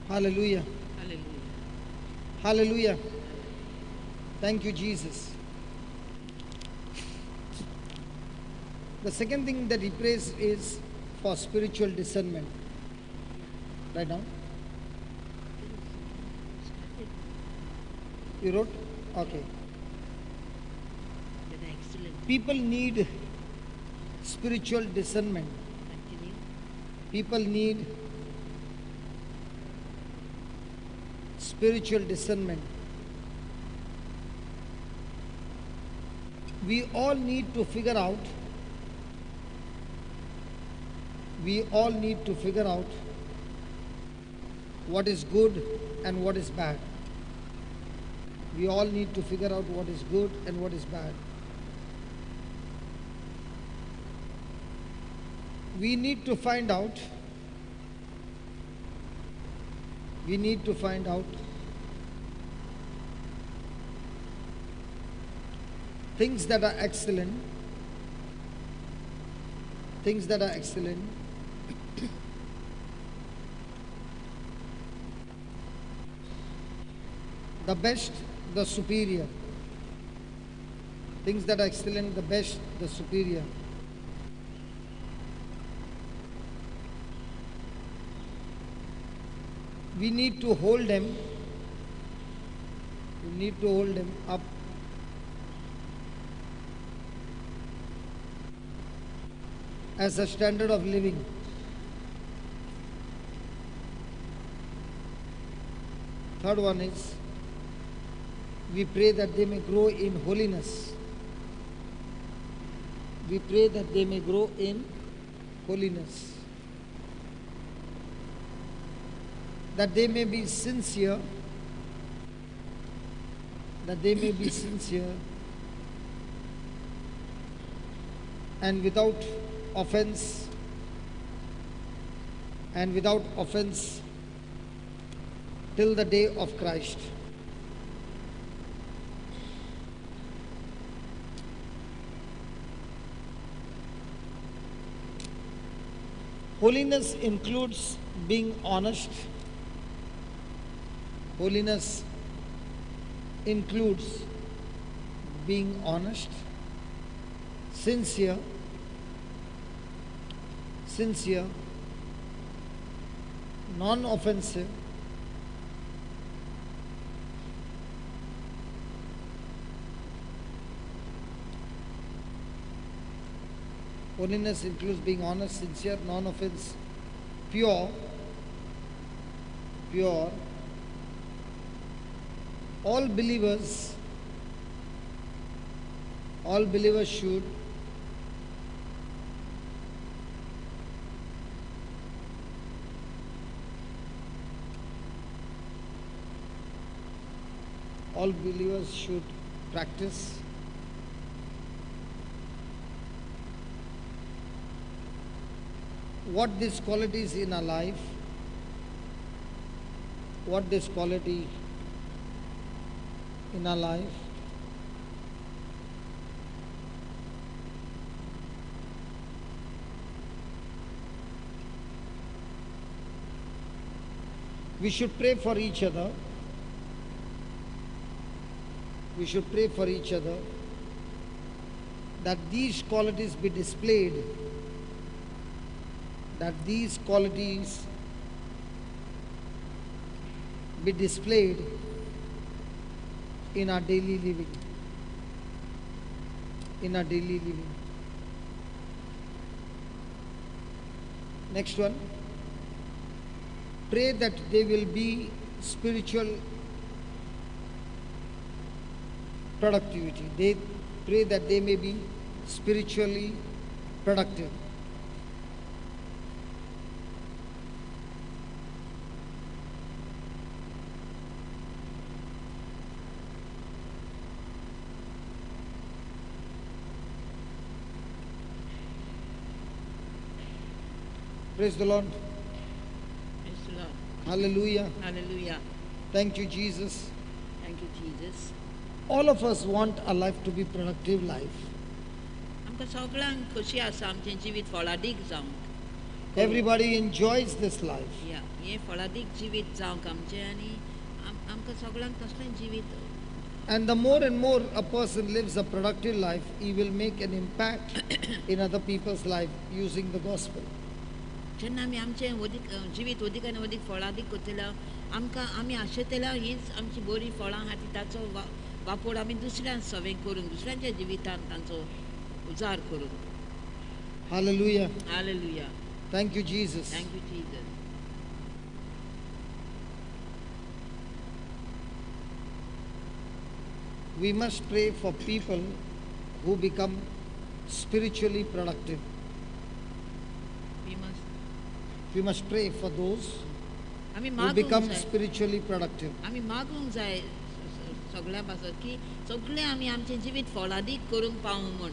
Hallelujah. Hallelujah. Hallelujah. Thank you, Jesus. The second thing that he prays is for spiritual discernment. Write down. You wrote? Okay. People need spiritual discernment. People need spiritual discernment. We all need to figure out, what is good and what is bad. We all need to figure out what is good and what is bad. We need to find out, things that are excellent, the best, the superior. Things that are excellent, the best, the superior. We need to hold them. We need to hold them up as a standard of living. Third one is, we pray that they may grow in holiness. We pray that they may grow in holiness. That they may be sincere. That they may be sincere and without offense, and without offense till the day of Christ. Holiness includes being honest. Holiness includes being honest, sincere, sincere, non-offensive, Holiness includes being honest, sincere, non-offensive, pure, pure. All believers should practice what these qualities in our life, what this quality in our life. We should pray for each other. We should pray for each other that these qualities be displayed, that these qualities be displayed in our daily living, in our daily living. Next one. Pray that they will be spiritual productivity. They pray that they may be spiritually productive. Praise the Lord. Praise the Lord. Hallelujah. Hallelujah. Thank you, Jesus. Thank you, Jesus. All of us want our life to be productive life. Everybody enjoys this life. And the more and more a person lives a productive life, he will make an impact in other people's life using the gospel. जेन्ना आमी आमचें वदीक जिवीत वदीक आनी वदीक फळादीक करतले आमकां आमी आशेतले हीच आमची बरी फळां आहा ती ताचो वापर आमी दुसऱ्यान सवें करूंक दुसऱ्यांच्या जिवितान तांचो उजार करूंक. Hallelujah. Hallelujah. Thank you, Jesus. Thank you, Jesus. We must pray for people who become spiritually productive. We must pray for those who become spiritually productive. आमी मागूंक जाय सगळ्या पासत की सगळे आमी आमचें जिवीत फळादीक करूंक पावूं म्हूण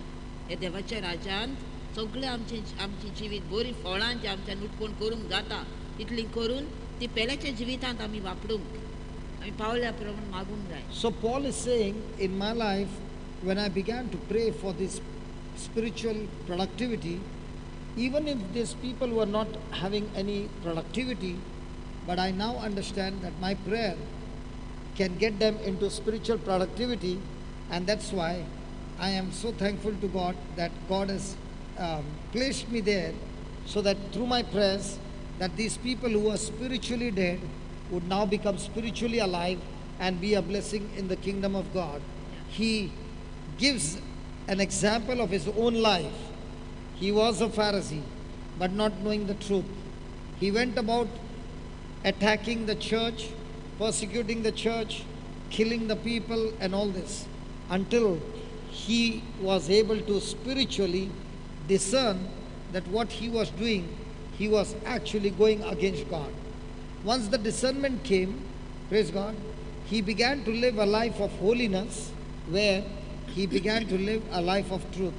ह्या देवाच्या राज्यांत सगळे आमचें आमचें जिवीत बरी फळां जी आमच्यान उत्पन्न करूंक जाता तितली करून ती पेल्याच्या जिवितांत आमी वापरूंक आमी पावल्या प्रमाण मागूंक जाय. So Paul is saying, in my life, when I began to pray for this spiritual productivity, even if these people were not having any productivity, but I now understand that my prayer can get them into spiritual productivity, and that's why I am so thankful to God that God has placed me there so that through my prayers that these people who are spiritually dead would now become spiritually alive and be a blessing in the kingdom of God. He gives an example of his own life. He was a Pharisee, but not knowing the truth. He went about attacking the church, persecuting the church, killing the people and all this, until he was able to spiritually discern that what he was doing, he was actually going against God. Once the discernment came, praise God, he began to live a life of holiness where he began to live a life of truth.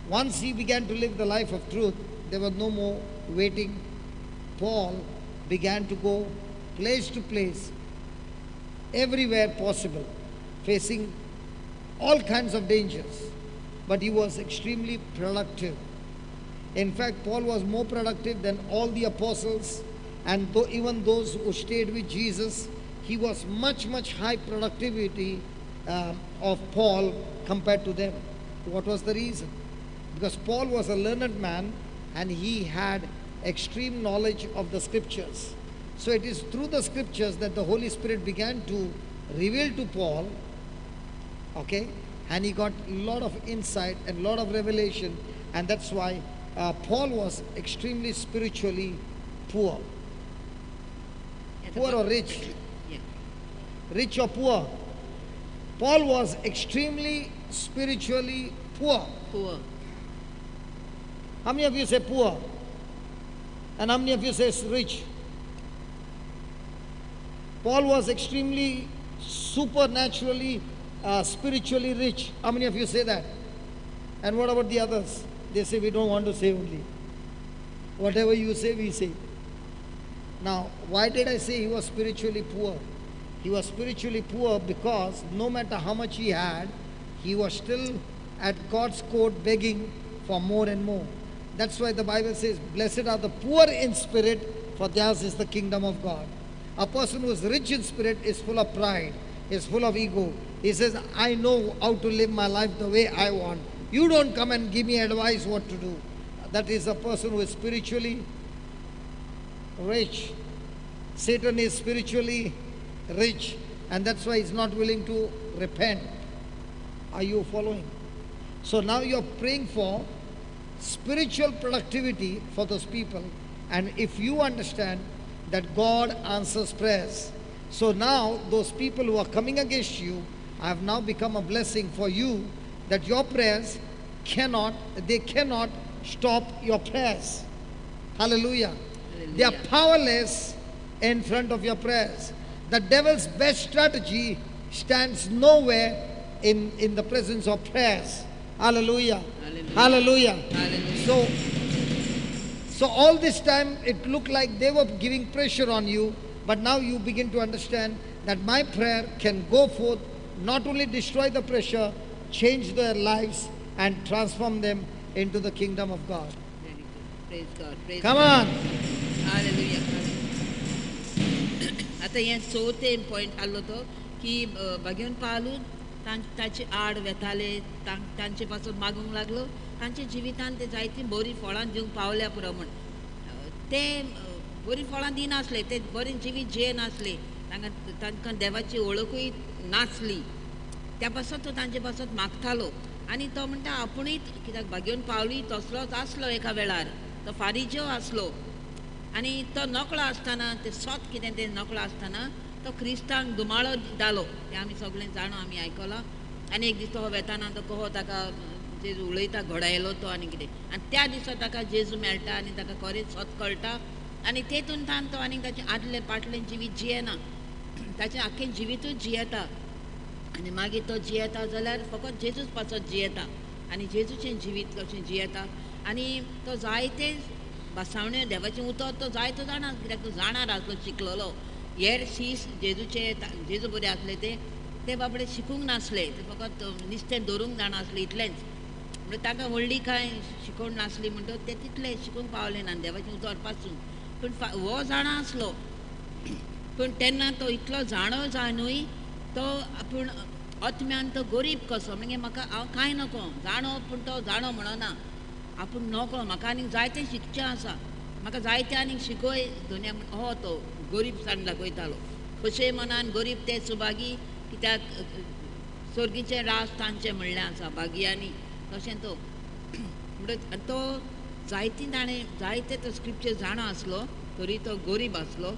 Once he began to live the life of truth, there was no more waiting. Paul began to go place to place, everywhere possible, facing all kinds of dangers. But he was extremely productive. In fact, Paul was more productive than all the apostles and even those who stayed with Jesus. He was much, much high productivity of Paul compared to them. What was the reason? Because Paul was a learned man and he had extreme knowledge of the scriptures. So it is through the scriptures that the Holy Spirit began to reveal to Paul, okay, and he got a lot of insight and a lot of revelation, and that's why Paul was extremely spiritually poor. Poor or rich? Yeah. Rich or poor? Paul was extremely spiritually poor. Poor. How many of you say poor? And how many of you say rich? Paul was extremely supernaturally spiritually rich. How many of you say that? And what about the others? They say we don't want to say only. Whatever you say, we say. Now, why did I say he was spiritually poor? He was spiritually poor because no matter how much he had, he was still at God's court begging for more and more. That's why the Bible says, blessed are the poor in spirit, for theirs is the kingdom of God. A person who is rich in spirit is full of pride, is full of ego. He says, I know how to live my life the way I want. You don't come and give me advice what to do. That is a person who is spiritually rich. Satan is spiritually rich, and that's why he's not willing to repent. Are you following? So now you're praying for spiritual productivity for those people, and if you understand that God answers prayers, so now those people who are coming against you have now become a blessing for you, that your prayers cannot, they cannot stop your prayers. Hallelujah. Hallelujah. They are powerless in front of your prayers. The devil's best strategy stands nowhere in the presence of prayers. Hallelujah. Hallelujah. Hallelujah. Hallelujah. So all this time it looked like they were giving pressure on you, but now you begin to understand that my prayer can go forth, not only destroy the pressure, change their lives and transform them into the kingdom of God. Very good. Praise God. Praise Come God. on. Hallelujah. आतां हें चवथें point आहलो तो की भाग्योन पावलू ताचे आड वेताले, तांचे पासून मागूंक लागलो, तांच्या जिवितान ते जायतीं बरीं फळां दिवंक पावल्या पुरो म्हूण. ते बरीं फळां दिनासले, ते बरें जिवीत जियेनासले, तांकां देवाची वळखूय नासली. त्या पासत तो तांचे पासत मागतालो आनी तो म्हणटा आपुणूय कित्याक भाग्योन पावलूय तसलोच आसलो एका वेळार, तो फारिज्यो आसलो आनी तो नकळो आसतना, ते सत कितें तें नकळो आसतना तो क्रिस्तांक धुमाळो जालो. तें आमी सगळें जाणो, आमी आयकलां. आनी एक दीस तो वेताना तो कहो ताका जेजू उलयता घडायलो तो आनी कितें, आनी त्या दिसा ताका जेजू मेळटा आनी ताका खरेंच सत कळटा आनी तेतून तान तो आनी ताचें आदलें पाटलें जिवीत जियेना, ताचें आख्खें जिवितूच जियेता. आनी मागीर तो जियेता जाल्यार फकत जेजूच पासत जियेता आनी जेजूचें जिवीत कशें जियेता. आनी तो जायते भासावण्यो देवाचें उतर तो जायतो जाणा, कित्याक तो जाणार आसलो, शिकलेलो. हेर शीस जेजूचे जेजू बरें आसले ते बाबडे शिकूंक नासले, ते फकत नुस्तें धरूंक जाणा आसले इतलेंच. म्हणटा तांकां व्हडली कांय शिकोवण नासली म्हणटकच ते तितले शिकूंक पावले ना देवाचें उतर पासून. पूण हो जाणा आसलो, पूण तेन्ना तो इतलो जाणो जाणूय तो आपूण आत्म्यान तो गरीब कसो म्हणजे म्हाका हांव कांय नको जाणो, पूण तो जाणो म्हणना, आपूण नकळो, म्हाका आनीक जायतें शिकचें आसा, म्हाका जायतें आनीक शिकय धोन्या हो तो गरीबसाण दाखयतालो. खोशे मनान गरीब ते सुभागी, कित्याक सर्गीचें राज तांचें म्हणलें आसा भाग्यांनी. तशें तो म्हणटच तो जायतीं ताणें जायते तो स्क्रिप्चर जाणा आसलो तरी तो गरीब आसलो,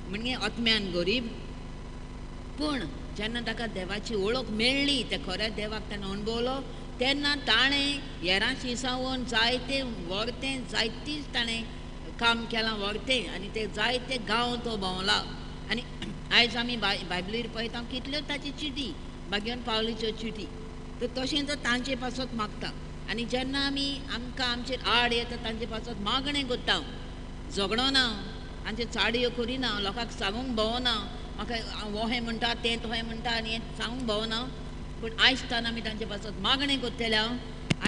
म्हणजे आत्म्यान गरीब. पूण जेन्ना ताका देवाची वळख मेळ्ळी, त्या खऱ्या देवाक ताणें अणभवलो, तेन्ना ताणें हेरांशी सावन जायते व्हरतें जायतीच ताणें काम केलां व्हरतें, आनी ते जायते गांव तो भोंवला. आनी आयज आमी बायबलीर पळयता कितल्यो ताची चिटी, भाग्यवन पावलीच्यो चिटी, तर तशें तो तांचे पासत मागता. आनी जेन्ना आमी आमकां आमचेर आड येता तांचे पासत मागणें करता, झगडना, तांचे चाडयो करिना, लोकांक सांगूंक भोंवना, म्हाका हो हें म्हणटा तें तो हें म्हणटा आनी हें सांगूंक भोंवना, पूण आयजताना आमी तांचे पासत मागणें करतले.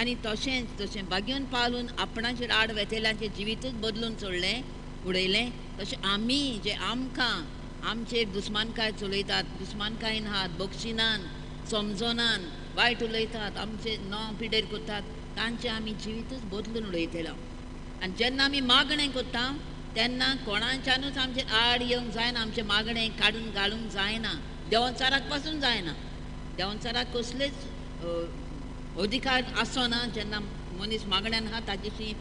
आनी तशेंच जशें भाग्यवन पावलून आपणाचेर आड वेतेल्यांचें जिवीतूच बदलून सोडलें उडयलें, तशें आमी जे आमकां आमचेर दुस्मानकाय चलयतात, दुस्मानकायेन आहात, बक्षिनान, समजनान, वायट उलयतात, आमचें नांव पिडेर करतात, तांचें आमी जिवीतूच बदलून उडयतले. आनी जेन्ना आमी मागणें करता तेन्ना कोणाच्यानूच आमचेर आड येवंक जायना, आमचें मागणें काडून घालूंक जायना, देवचाराक पासून जायना. देवचाराक कसलेच अधिकार आसना, जेन्ना मनीस मागण्यान आहा ताजेशी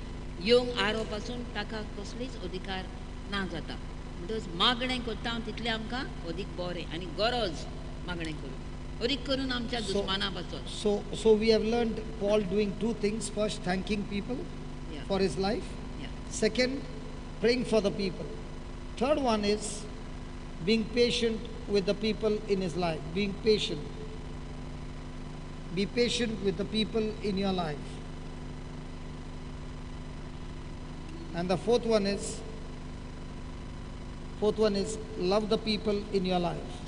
येवंक आरो पासून ताका कसलीच अधिकार ना जाता. म्हणटकच मागणें करता तितलें आमकां अदीक बरें आनी गरज मागणें करूं, अदीक करून आमच्या दुस्माना पासून. So we have learned Paul doing two things. First, thanking people for his life. Second, praying for the people. Third one is being patient with the people in his life. Being patient. Be patient with the people in your life. And the fourth one is love the people in your life.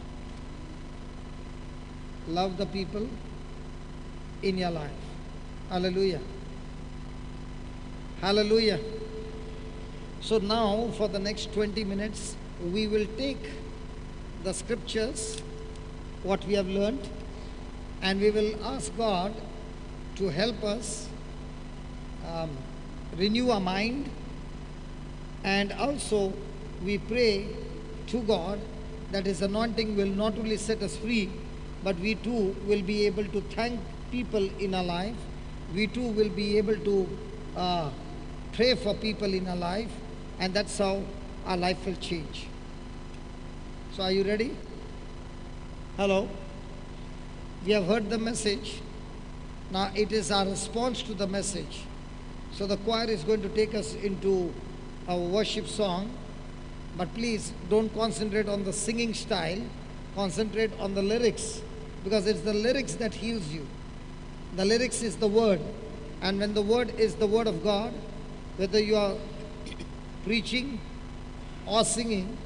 Love the people in your life. Hallelujah. Hallelujah. So now for the next 20 minutes, we will take the scriptures, what we have learned, and we will ask God to help us renew our mind, and also we pray to God that His anointing will not only set us free, but we too will be able to thank people in our life. We too will be able to pray for people in our life, and that's how our life will change. So are you ready? Hello? We have heard the message. Now it is our response to the message. So the choir is going to take us into our worship song. But please don't concentrate on the singing style. Concentrate on the lyrics, because it's the lyrics that heals you. The lyrics is the word. And when the word is the word of God, whether you are preaching or singing,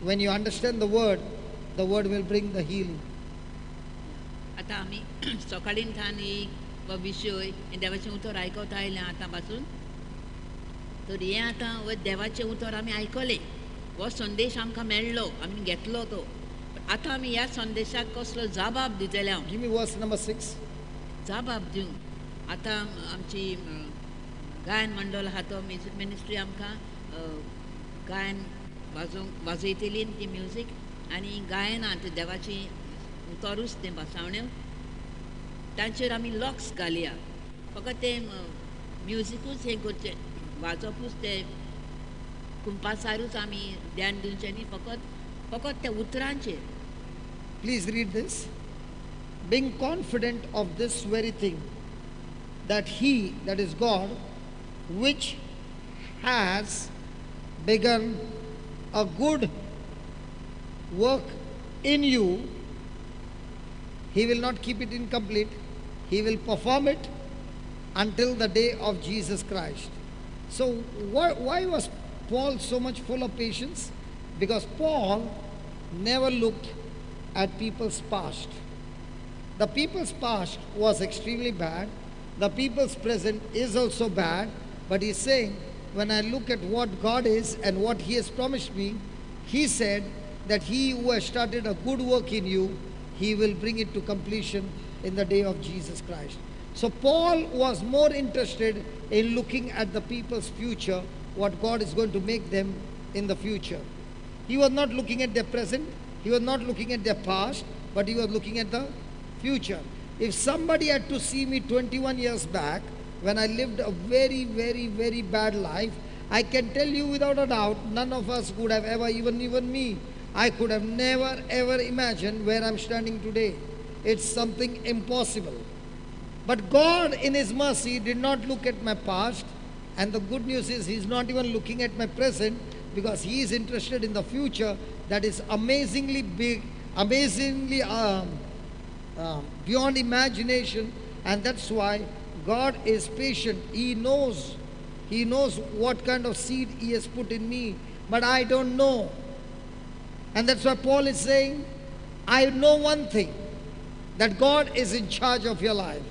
when you understand the word will bring the healing. आतां आमी सकाळीं थान एक विशय देवाचें उतर आयकता आयलें आतां पासून, तर हें आतां देवाचें उतर आमी आयकलें, हो संदेश आमकां मेळ्ळो, आमी घेतलो तो. आतां आमी ह्या संदेशाक कसलो जबाब दितले? हांव Give me verse number 6. जबाब दिवंक आतां आमची गायन मंडळ आहा तो म्युजीक मिनिस्ट्री आमकां गायन वाजोवंक वाजयतली ती म्युजीक, आनी गायनां ते देवाची उतरूच तें भासावण्यो तांचेर आमी लक्ष घालया. फकत तें म्युजिकूच हें करचें, वाजपूच तें कुंपासारूच आमी ध्यान दिवचें न्ही, फकत फकत त्या उतरांचेर. Please read this. Being confident of this very thing, that He, that is God, which has begun a good work in you, He will not keep it incomplete. He will perform it until the day of Jesus Christ. So why was Paul so much full of patience? Because Paul never looked at people's past. The people's past was extremely bad. The people's present is also bad. But he's saying, when I look at what God is and what He has promised me, He said that He who has started a good work in you, He will bring it to completion in the day of Jesus Christ. So Paul was more interested in looking at the people's future, what God is going to make them in the future. He was not looking at their present, he was not looking at their past, but he was looking at the future. If somebody had to see me 21 years back, when I lived a very, very, very bad life, I can tell you without a doubt, none of us could have ever, even me, I could have never ever imagined where I'm standing today. It's something impossible. But God in His mercy did not look at my past, and the good news is He's not even looking at my present, because He is interested in the future that is amazingly big, amazingly beyond imagination. And that's why God is patient. He knows what kind of seed He has put in me, but I don't know. And that's why Paul is saying, I know one thing, that God is in charge of your life.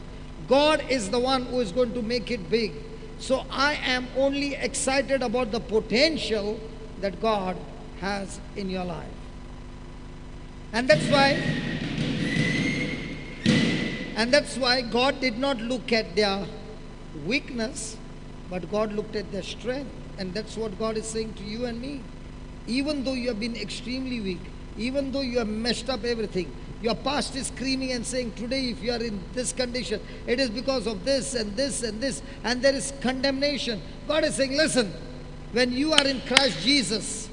God is the one who is going to make it big. So I am only excited about the potential that God has in your life. And that's why God did not look at their weakness, but God looked at their strength. And that's what God is saying to you and me. Even though you have been extremely weak, even though you have messed up everything, your past is screaming and saying, today if you are in this condition, it is because of this and this and this, and there is condemnation. God is saying, listen, when you are in Christ Jesus,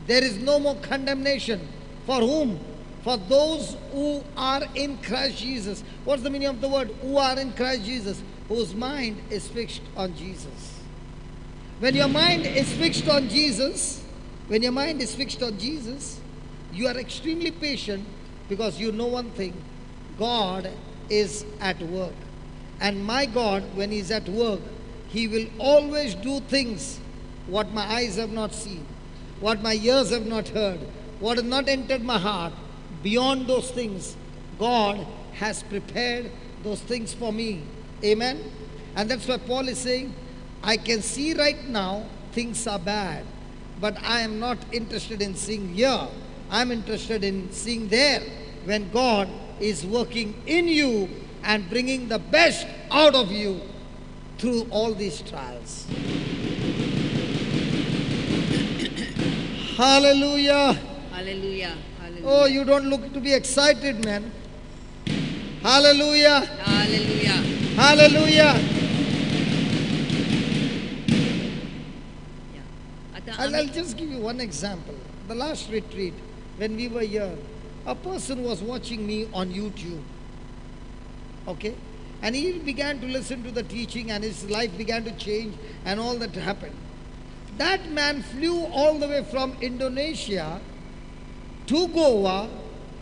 there is no more condemnation. For whom? For those who are in Christ Jesus. What's the meaning of the word who are in Christ Jesus? Whose mind is fixed on Jesus. When your mind is fixed on Jesus, when your mind is fixed on Jesus, you are extremely patient, because you know one thing, God is at work. And my God, when He's at work, He will always do things what my eyes have not seen, what my ears have not heard, what has not entered my heart. Beyond those things, God has prepared those things for me. Amen? And that's why Paul is saying, I can see right now things are bad, but I am not interested in seeing here. I'm interested in seeing there, when God is working in you and bringing the best out of you through all these trials. Hallelujah. Hallelujah. Hallelujah. Oh, you don't look to be excited, man. Hallelujah. Hallelujah. Hallelujah. Yeah. I'll just give you one example. The last retreat, when we were here, a person was watching me on YouTube. Okay? And he began to listen to the teaching, and his life began to change, and all that happened. That man flew all the way from Indonesia to Goa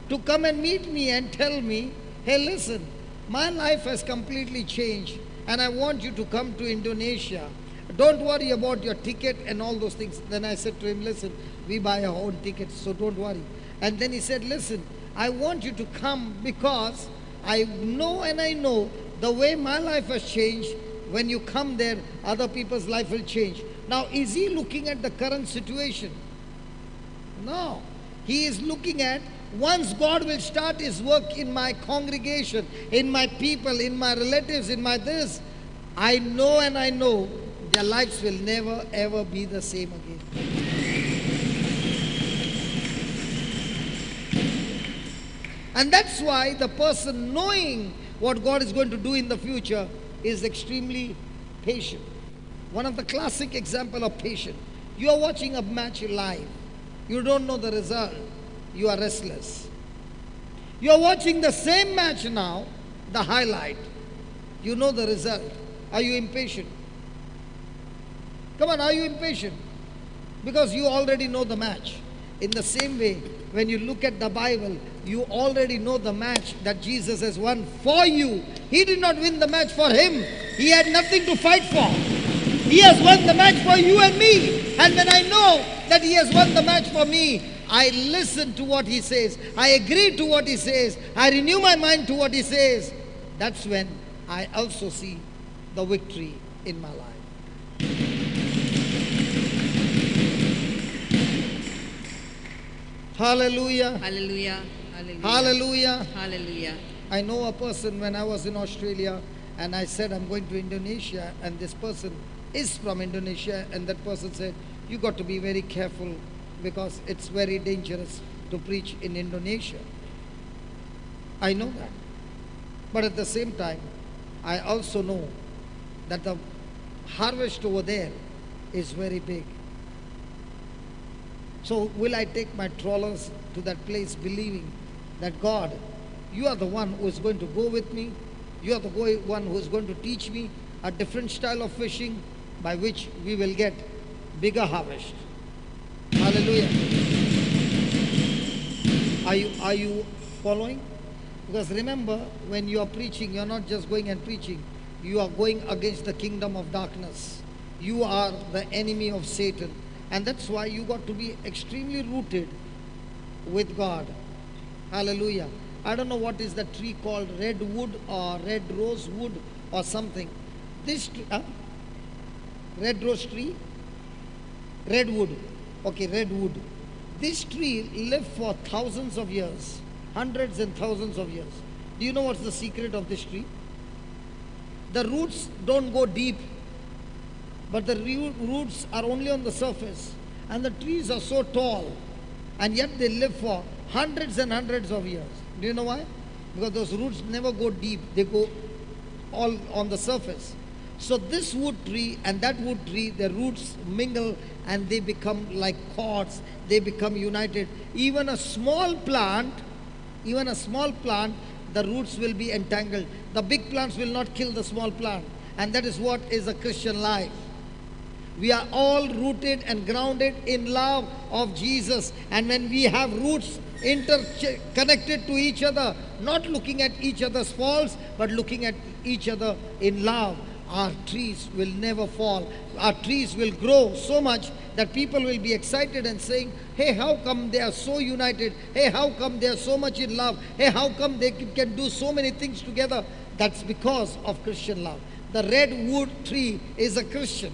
to come and meet me and tell me, hey, listen, my life has completely changed, and I want you to come to Indonesia. Don't worry about your ticket and all those things. Then I said to him, listen, we buy our own tickets, so don't worry. And then he said, listen, I want you to come because I know and I know the way my life has changed. When you come there, other people's life will change. Now, is he looking at the current situation? No. He is looking at, once God will start His work in my congregation, in my people, in my relatives, in my this, I know and I know their lives will never ever be the same again. And that's why the person knowing what God is going to do in the future is extremely patient. One of the classic example of patience. You are watching a match live. You don't know the result. You are restless. You are watching the same match now, the highlight. You know the result. Are you impatient? Come on, are you impatient? Because you already know the match. In the same way, when you look at the Bible, you already know the match that Jesus has won for you. He did not win the match for him. He had nothing to fight for. He has won the match for you and me. And when I know that He has won the match for me, I listen to what He says. I agree to what He says. I renew my mind to what He says. That's when I also see the victory in my life. Hallelujah. Hallelujah. Hallelujah. Hallelujah. Hallelujah. I know a person when I was in Australia and I said I'm going to Indonesia, and this person is from Indonesia, and that person said, you got to be very careful because it's very dangerous to preach in Indonesia. I know that. But at the same time, I also know that the harvest over there is very big. So will I take my trawlers to that place believing that God, you are the one who is going to go with me. You are the one who is going to teach me a different style of fishing by which we will get bigger harvest. Hallelujah. Are you following? Because remember, when you are preaching, you are not just going and preaching. You are going against the kingdom of darkness. You are the enemy of Satan. And that's why you got to be extremely rooted with God. Hallelujah. I don't know what is the tree called, redwood or red rosewood or something. This tree, red rose tree? Redwood. Okay, redwood. This tree lived for thousands of years, hundreds and thousands of years. Do you know what's the secret of this tree? The roots don't go deep, but the roots are only on the surface. And the trees are so tall, and yet they live for hundreds and hundreds of years. Do you know why? Because those roots never go deep. They go all on the surface. So this wood tree and that wood tree, their roots mingle and they become like cords. They become united. Even a small plant, the roots will be entangled. The big plants will not kill the small plant. And that is what is a Christian life. We are all rooted and grounded in love of Jesus. And when we have roots interconnected to each other, not looking at each other's faults, but looking at each other in love, our trees will never fall. Our trees will grow so much that people will be excited and saying, hey, how come they are so united? Hey, how come they are so much in love? Hey, how come they can do so many things together? That's because of Christian love. The redwood tree is a Christian.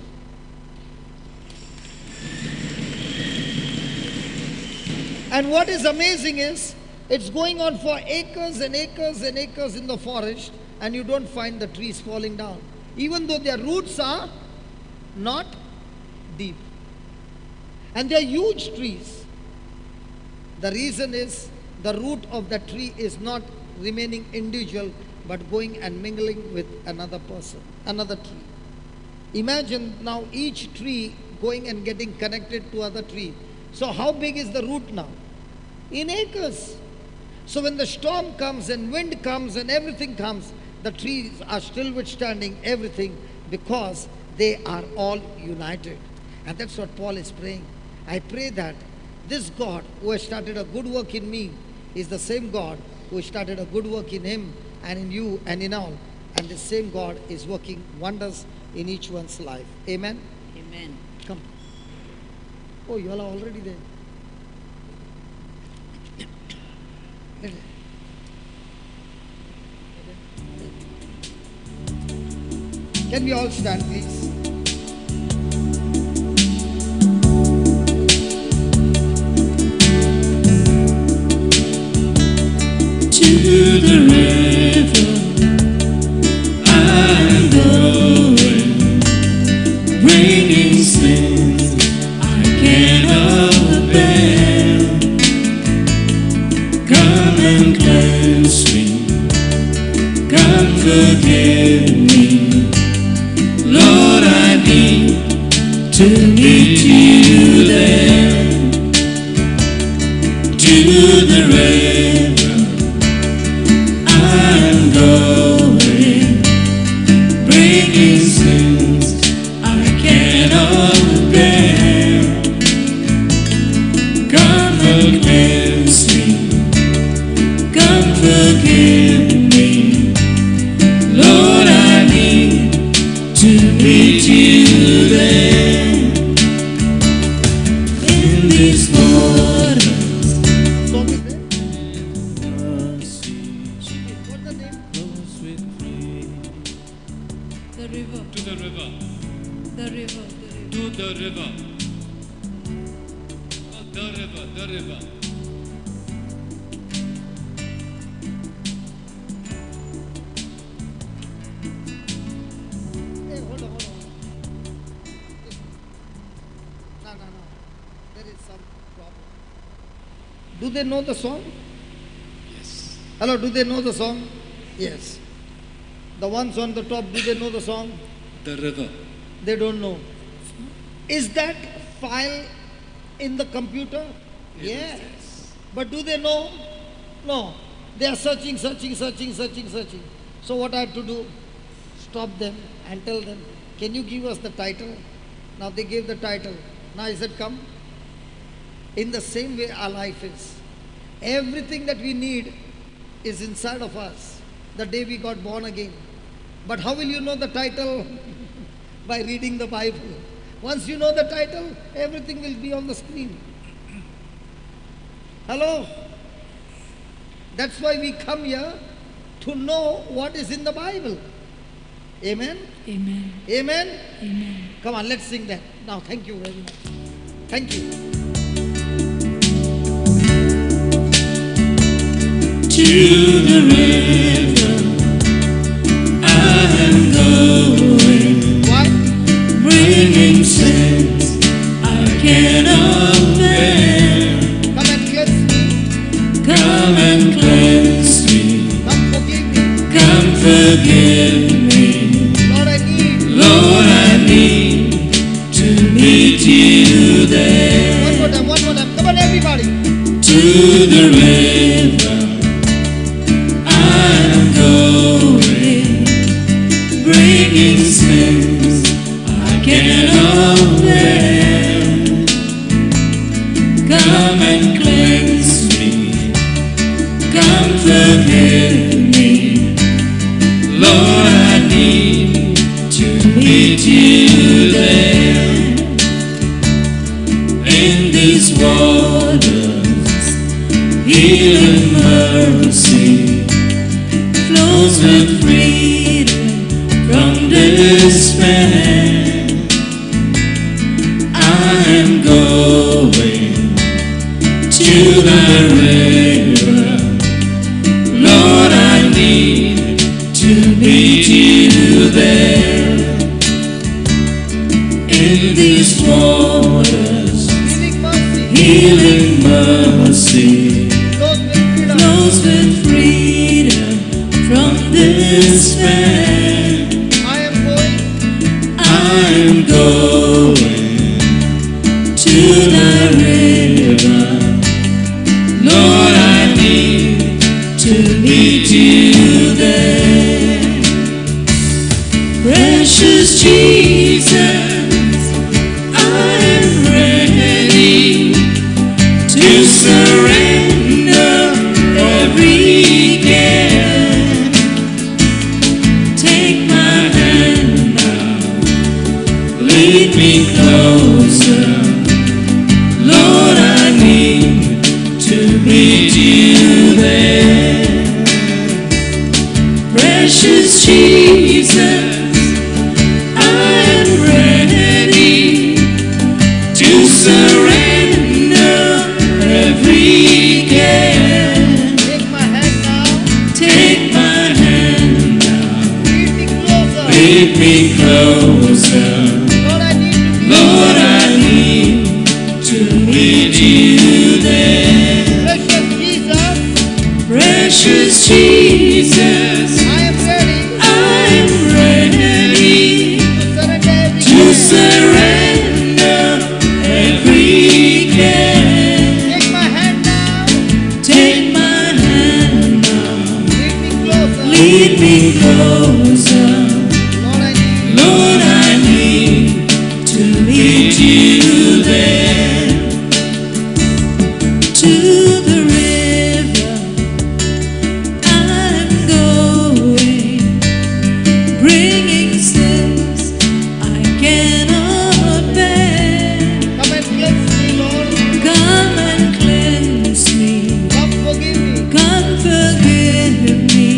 And what is amazing is, it's going on for acres and acres and acres in the forest, and you don't find the trees falling down, even though their roots are not deep. And they are huge trees. The reason is, the root of the tree is not remaining individual, but going and mingling with another person, another tree. Imagine now each tree going and getting connected to other tree. So how big is the root now? In acres. So when the storm comes and wind comes and everything comes, the trees are still withstanding everything because they are all united. And that's what Paul is praying. I pray that this God who has started a good work in me is the same God who started a good work in him and in you and in all. And the same God is working wonders in each one's life. Amen? Amen. Come. Oh, you all are already there. Can we all stand, please? To the river I'm going, bringing sins I cannot bear. Come and cleanse me, come forgive me. Lord, I need to meet you there. To the river I'm going, bringing sins I cannot bear. Come and cleanse me, come forgive me. Lord, I need to meet you there. In these waters, Song is there? What's the name? The river. To the river. The river. The river. To the river. The river. The river. problem. Do they know the song? Yes. Hello, do they know the song? Yes. The ones on the top, do they know the song? The river. They don't know. Is that file in the computer? Yes. Yes. But do they know? No. They are searching, searching, searching, searching, searching. So what I have to do? Stop them and tell them, can you give us the title? Now they gave the title. Now I said, come. In the same way our life is. Everything that we need is inside of us the day we got born again. But how will you know the title? By reading the Bible. Once you know the title, everything will be on the screen. Hello? That's why we come here, to know what is in the Bible. Amen? Amen. Amen? Amen. Come on, let's sing that. Now, thank you very much. Thank you. To the river I am going. Why? Bringing sins I cannot bear. Come and cleanse me. Come and cleanse me. Come forgive me. Come forgive me. Lord, I need. Lord, I need to meet you there. One more time, one more time. Come on, everybody. To the river I'm going, bringing sins I cannot bear. Come and cleanse me. Come forgive me. Lord, I need to meet you there. In these waters, healing mercy flows with freedom from despair. I am going to the river. Lord, I need to meet you there. In these waters, Healing mercy healing mercy flows with freedom. flows with freedom from despair. I am going. I am going to the river. Lord, I need to meet you there. Precious Jesus, I am ready to surrender every care. Take my hand now, lead me closer. Lord, I need to meet you there. Precious Jesus, I am ready to surrender every care. Take my hand now. Take my hand now, Lead me closer. lead me closer. Lord, I need to be Lord, I need to meet you there. Precious Jesus, Precious Jesus, I am ready I am ready to surrender every to care. surrender every care. Take my hand now. Take my hand now, Lead me closer. lead me closer. Lord, I need. Lord, I need to meet you there. To the river I'm going, bringing sins I cannot bear. Come and cleanse me, Lord. Come and cleanse me. Come forgive me. Come forgive me.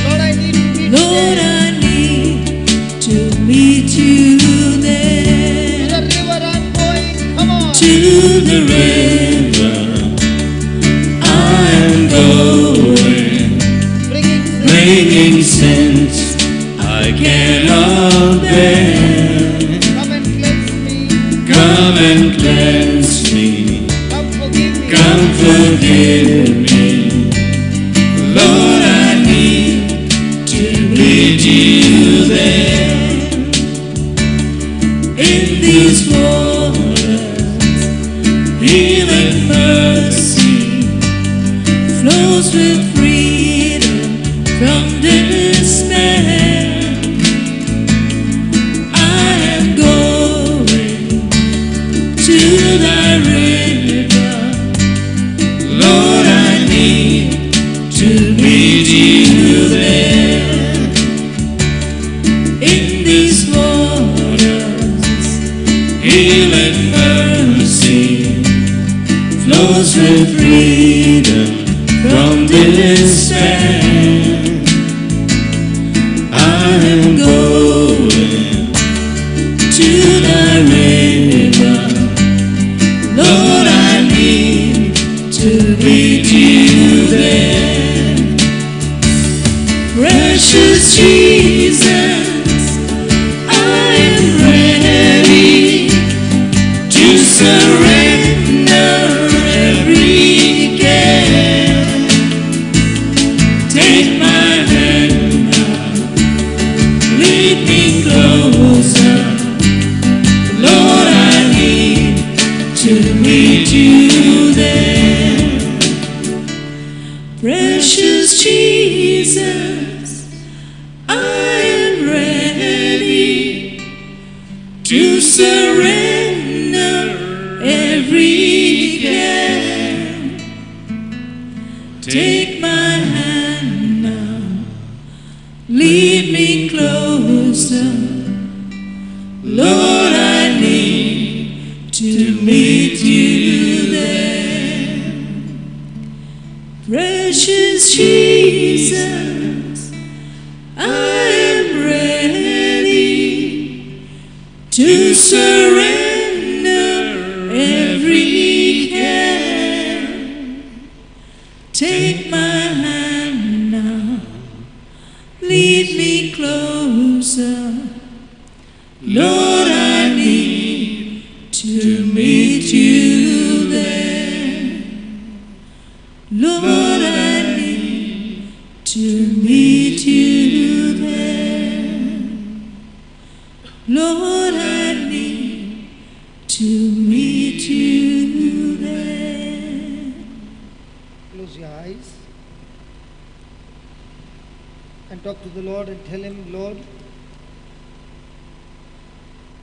Lord, I need to meet you Lord, there. I need to meet you To there. the river I'm going. Come on. To the river I'm going, Bringing sin. bringing sins I cannot bear. Come and cleanse me. Come and cleanse me. Come forgive Forgive me. Lord, I need to meet you there. In these waters, healing mercy flows with freedom from despair. I am going to thy river. Lord, I need to meet you there. In these waters, healing mercy flows with freedom from despair. I am going to the river. Lord, I need to meet you there. Precious Jesus, I am ready to surrender every care. Take my hand now, lead me closer. Lord, I need to meet you there. Precious Jesus, I am ready to surrender every care. Take my hand now, lead me closer. Lord, I need to meet you there. Precious Jesus, I am ready to surrender every care. Take my hand now, lead me closer. Lord, I need to meet you there. Lord, I need to meet you there. Lord, I need to meet you there. Close your eyes and talk to the Lord and tell him, Lord,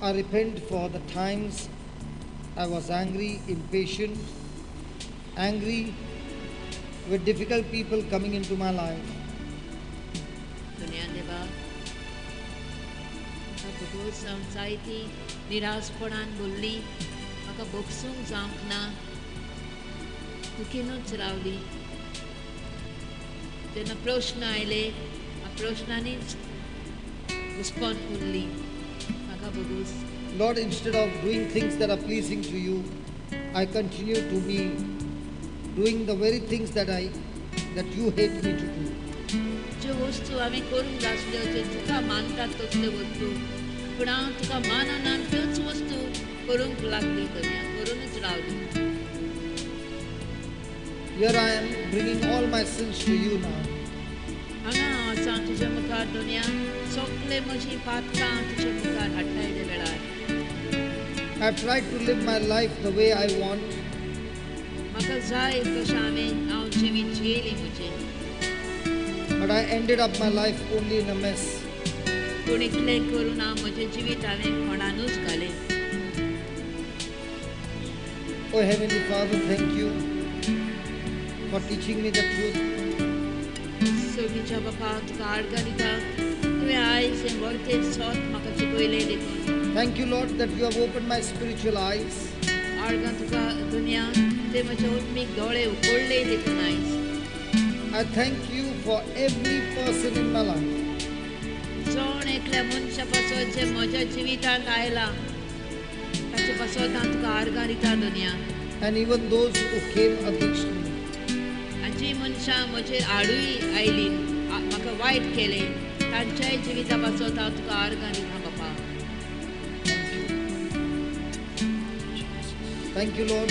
I repent for the times I was angry, impatient, angry with difficult people coming into my life. दुनिया देवा म्हाका भोगोस जावंक जाय ती निराशपणान बोल्ली म्हाका भोगसूंक जावंक ना दुखीनूच रावली जेन्ना प्रश्न आयले ह्या प्रश्नांनीच घुस्पोन उरली म्हाका भोगोस. Lord, instead of doing things that are pleasing to you, I continue to be doing the very things that you hate me to do. ज्यो वस्तू आमी करूंक जाय आसल्यो ज्यो तुका मानतात तसल्यो वस्तू पूण हांव तुका मानना त्योच वस्तू करूंक लागली दुनिया करूनच रावली. Here I am bringing all my sins to you now. हांगा हांव आसा तुज्या मुखार दुनिया सगळे म्हजी पातकां तुज्या मुखार हाडटा येदे वेळार. I have tried to live my life the way I want. म्हाका जाय तशें हांवें हांव जिवीत जियेली म्हजें. But I ended up my life only in a mess. पूण इतलें करून हांव म्हजें जिवीत हांवें कोणानूच घालें. Oh Heavenly Father, thank you for teaching me the truth. सर्गीच्या बापा तुका आर्गां दिता तुवें आयज हें वर्तें सोत म्हाका शिकयलें देखून. Thank you, Lord, that you have opened my spiritual eyes. आर्गां तुका दुनिया ते म्हजे आत्मीक दोळे उगडले देखून आयज. I thank you for every person in my life. जण एकल्या मनशा पासत जे म्हज्या जिवितांत आयला ताचे पासत हांव तुका आर्गां दिता दुनिया. And even those who came against me. आनी जी मनशां म्हजेर आडूय आयलीं म्हाका वायट केलें तांच्याय जिविता पासत हांव तुका आर्गां दिता बापा. Thank you, Lord,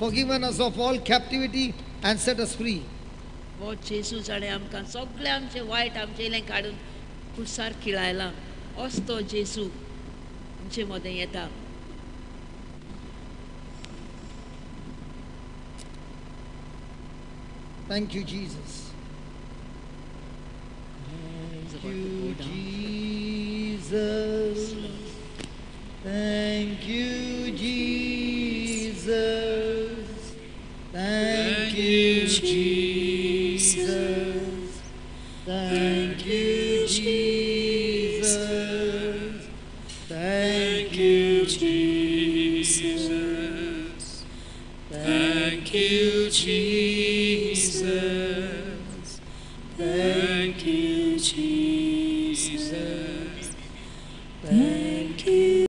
forgiven us of all captivity and set us free. हो जेजू जाणें आमकां सगळें आमचें वायट आमचें इल्लें काडून कुसार खिळायला असो तो जेजू आमचे मदें येता. Thank you, Jesus. Thank you, Jesus. Thank you, Jesus. Thank you, Jesus. Thank you, Jesus. Thank you, Jesus. Thank you, Jesus. Thank you, Jesus.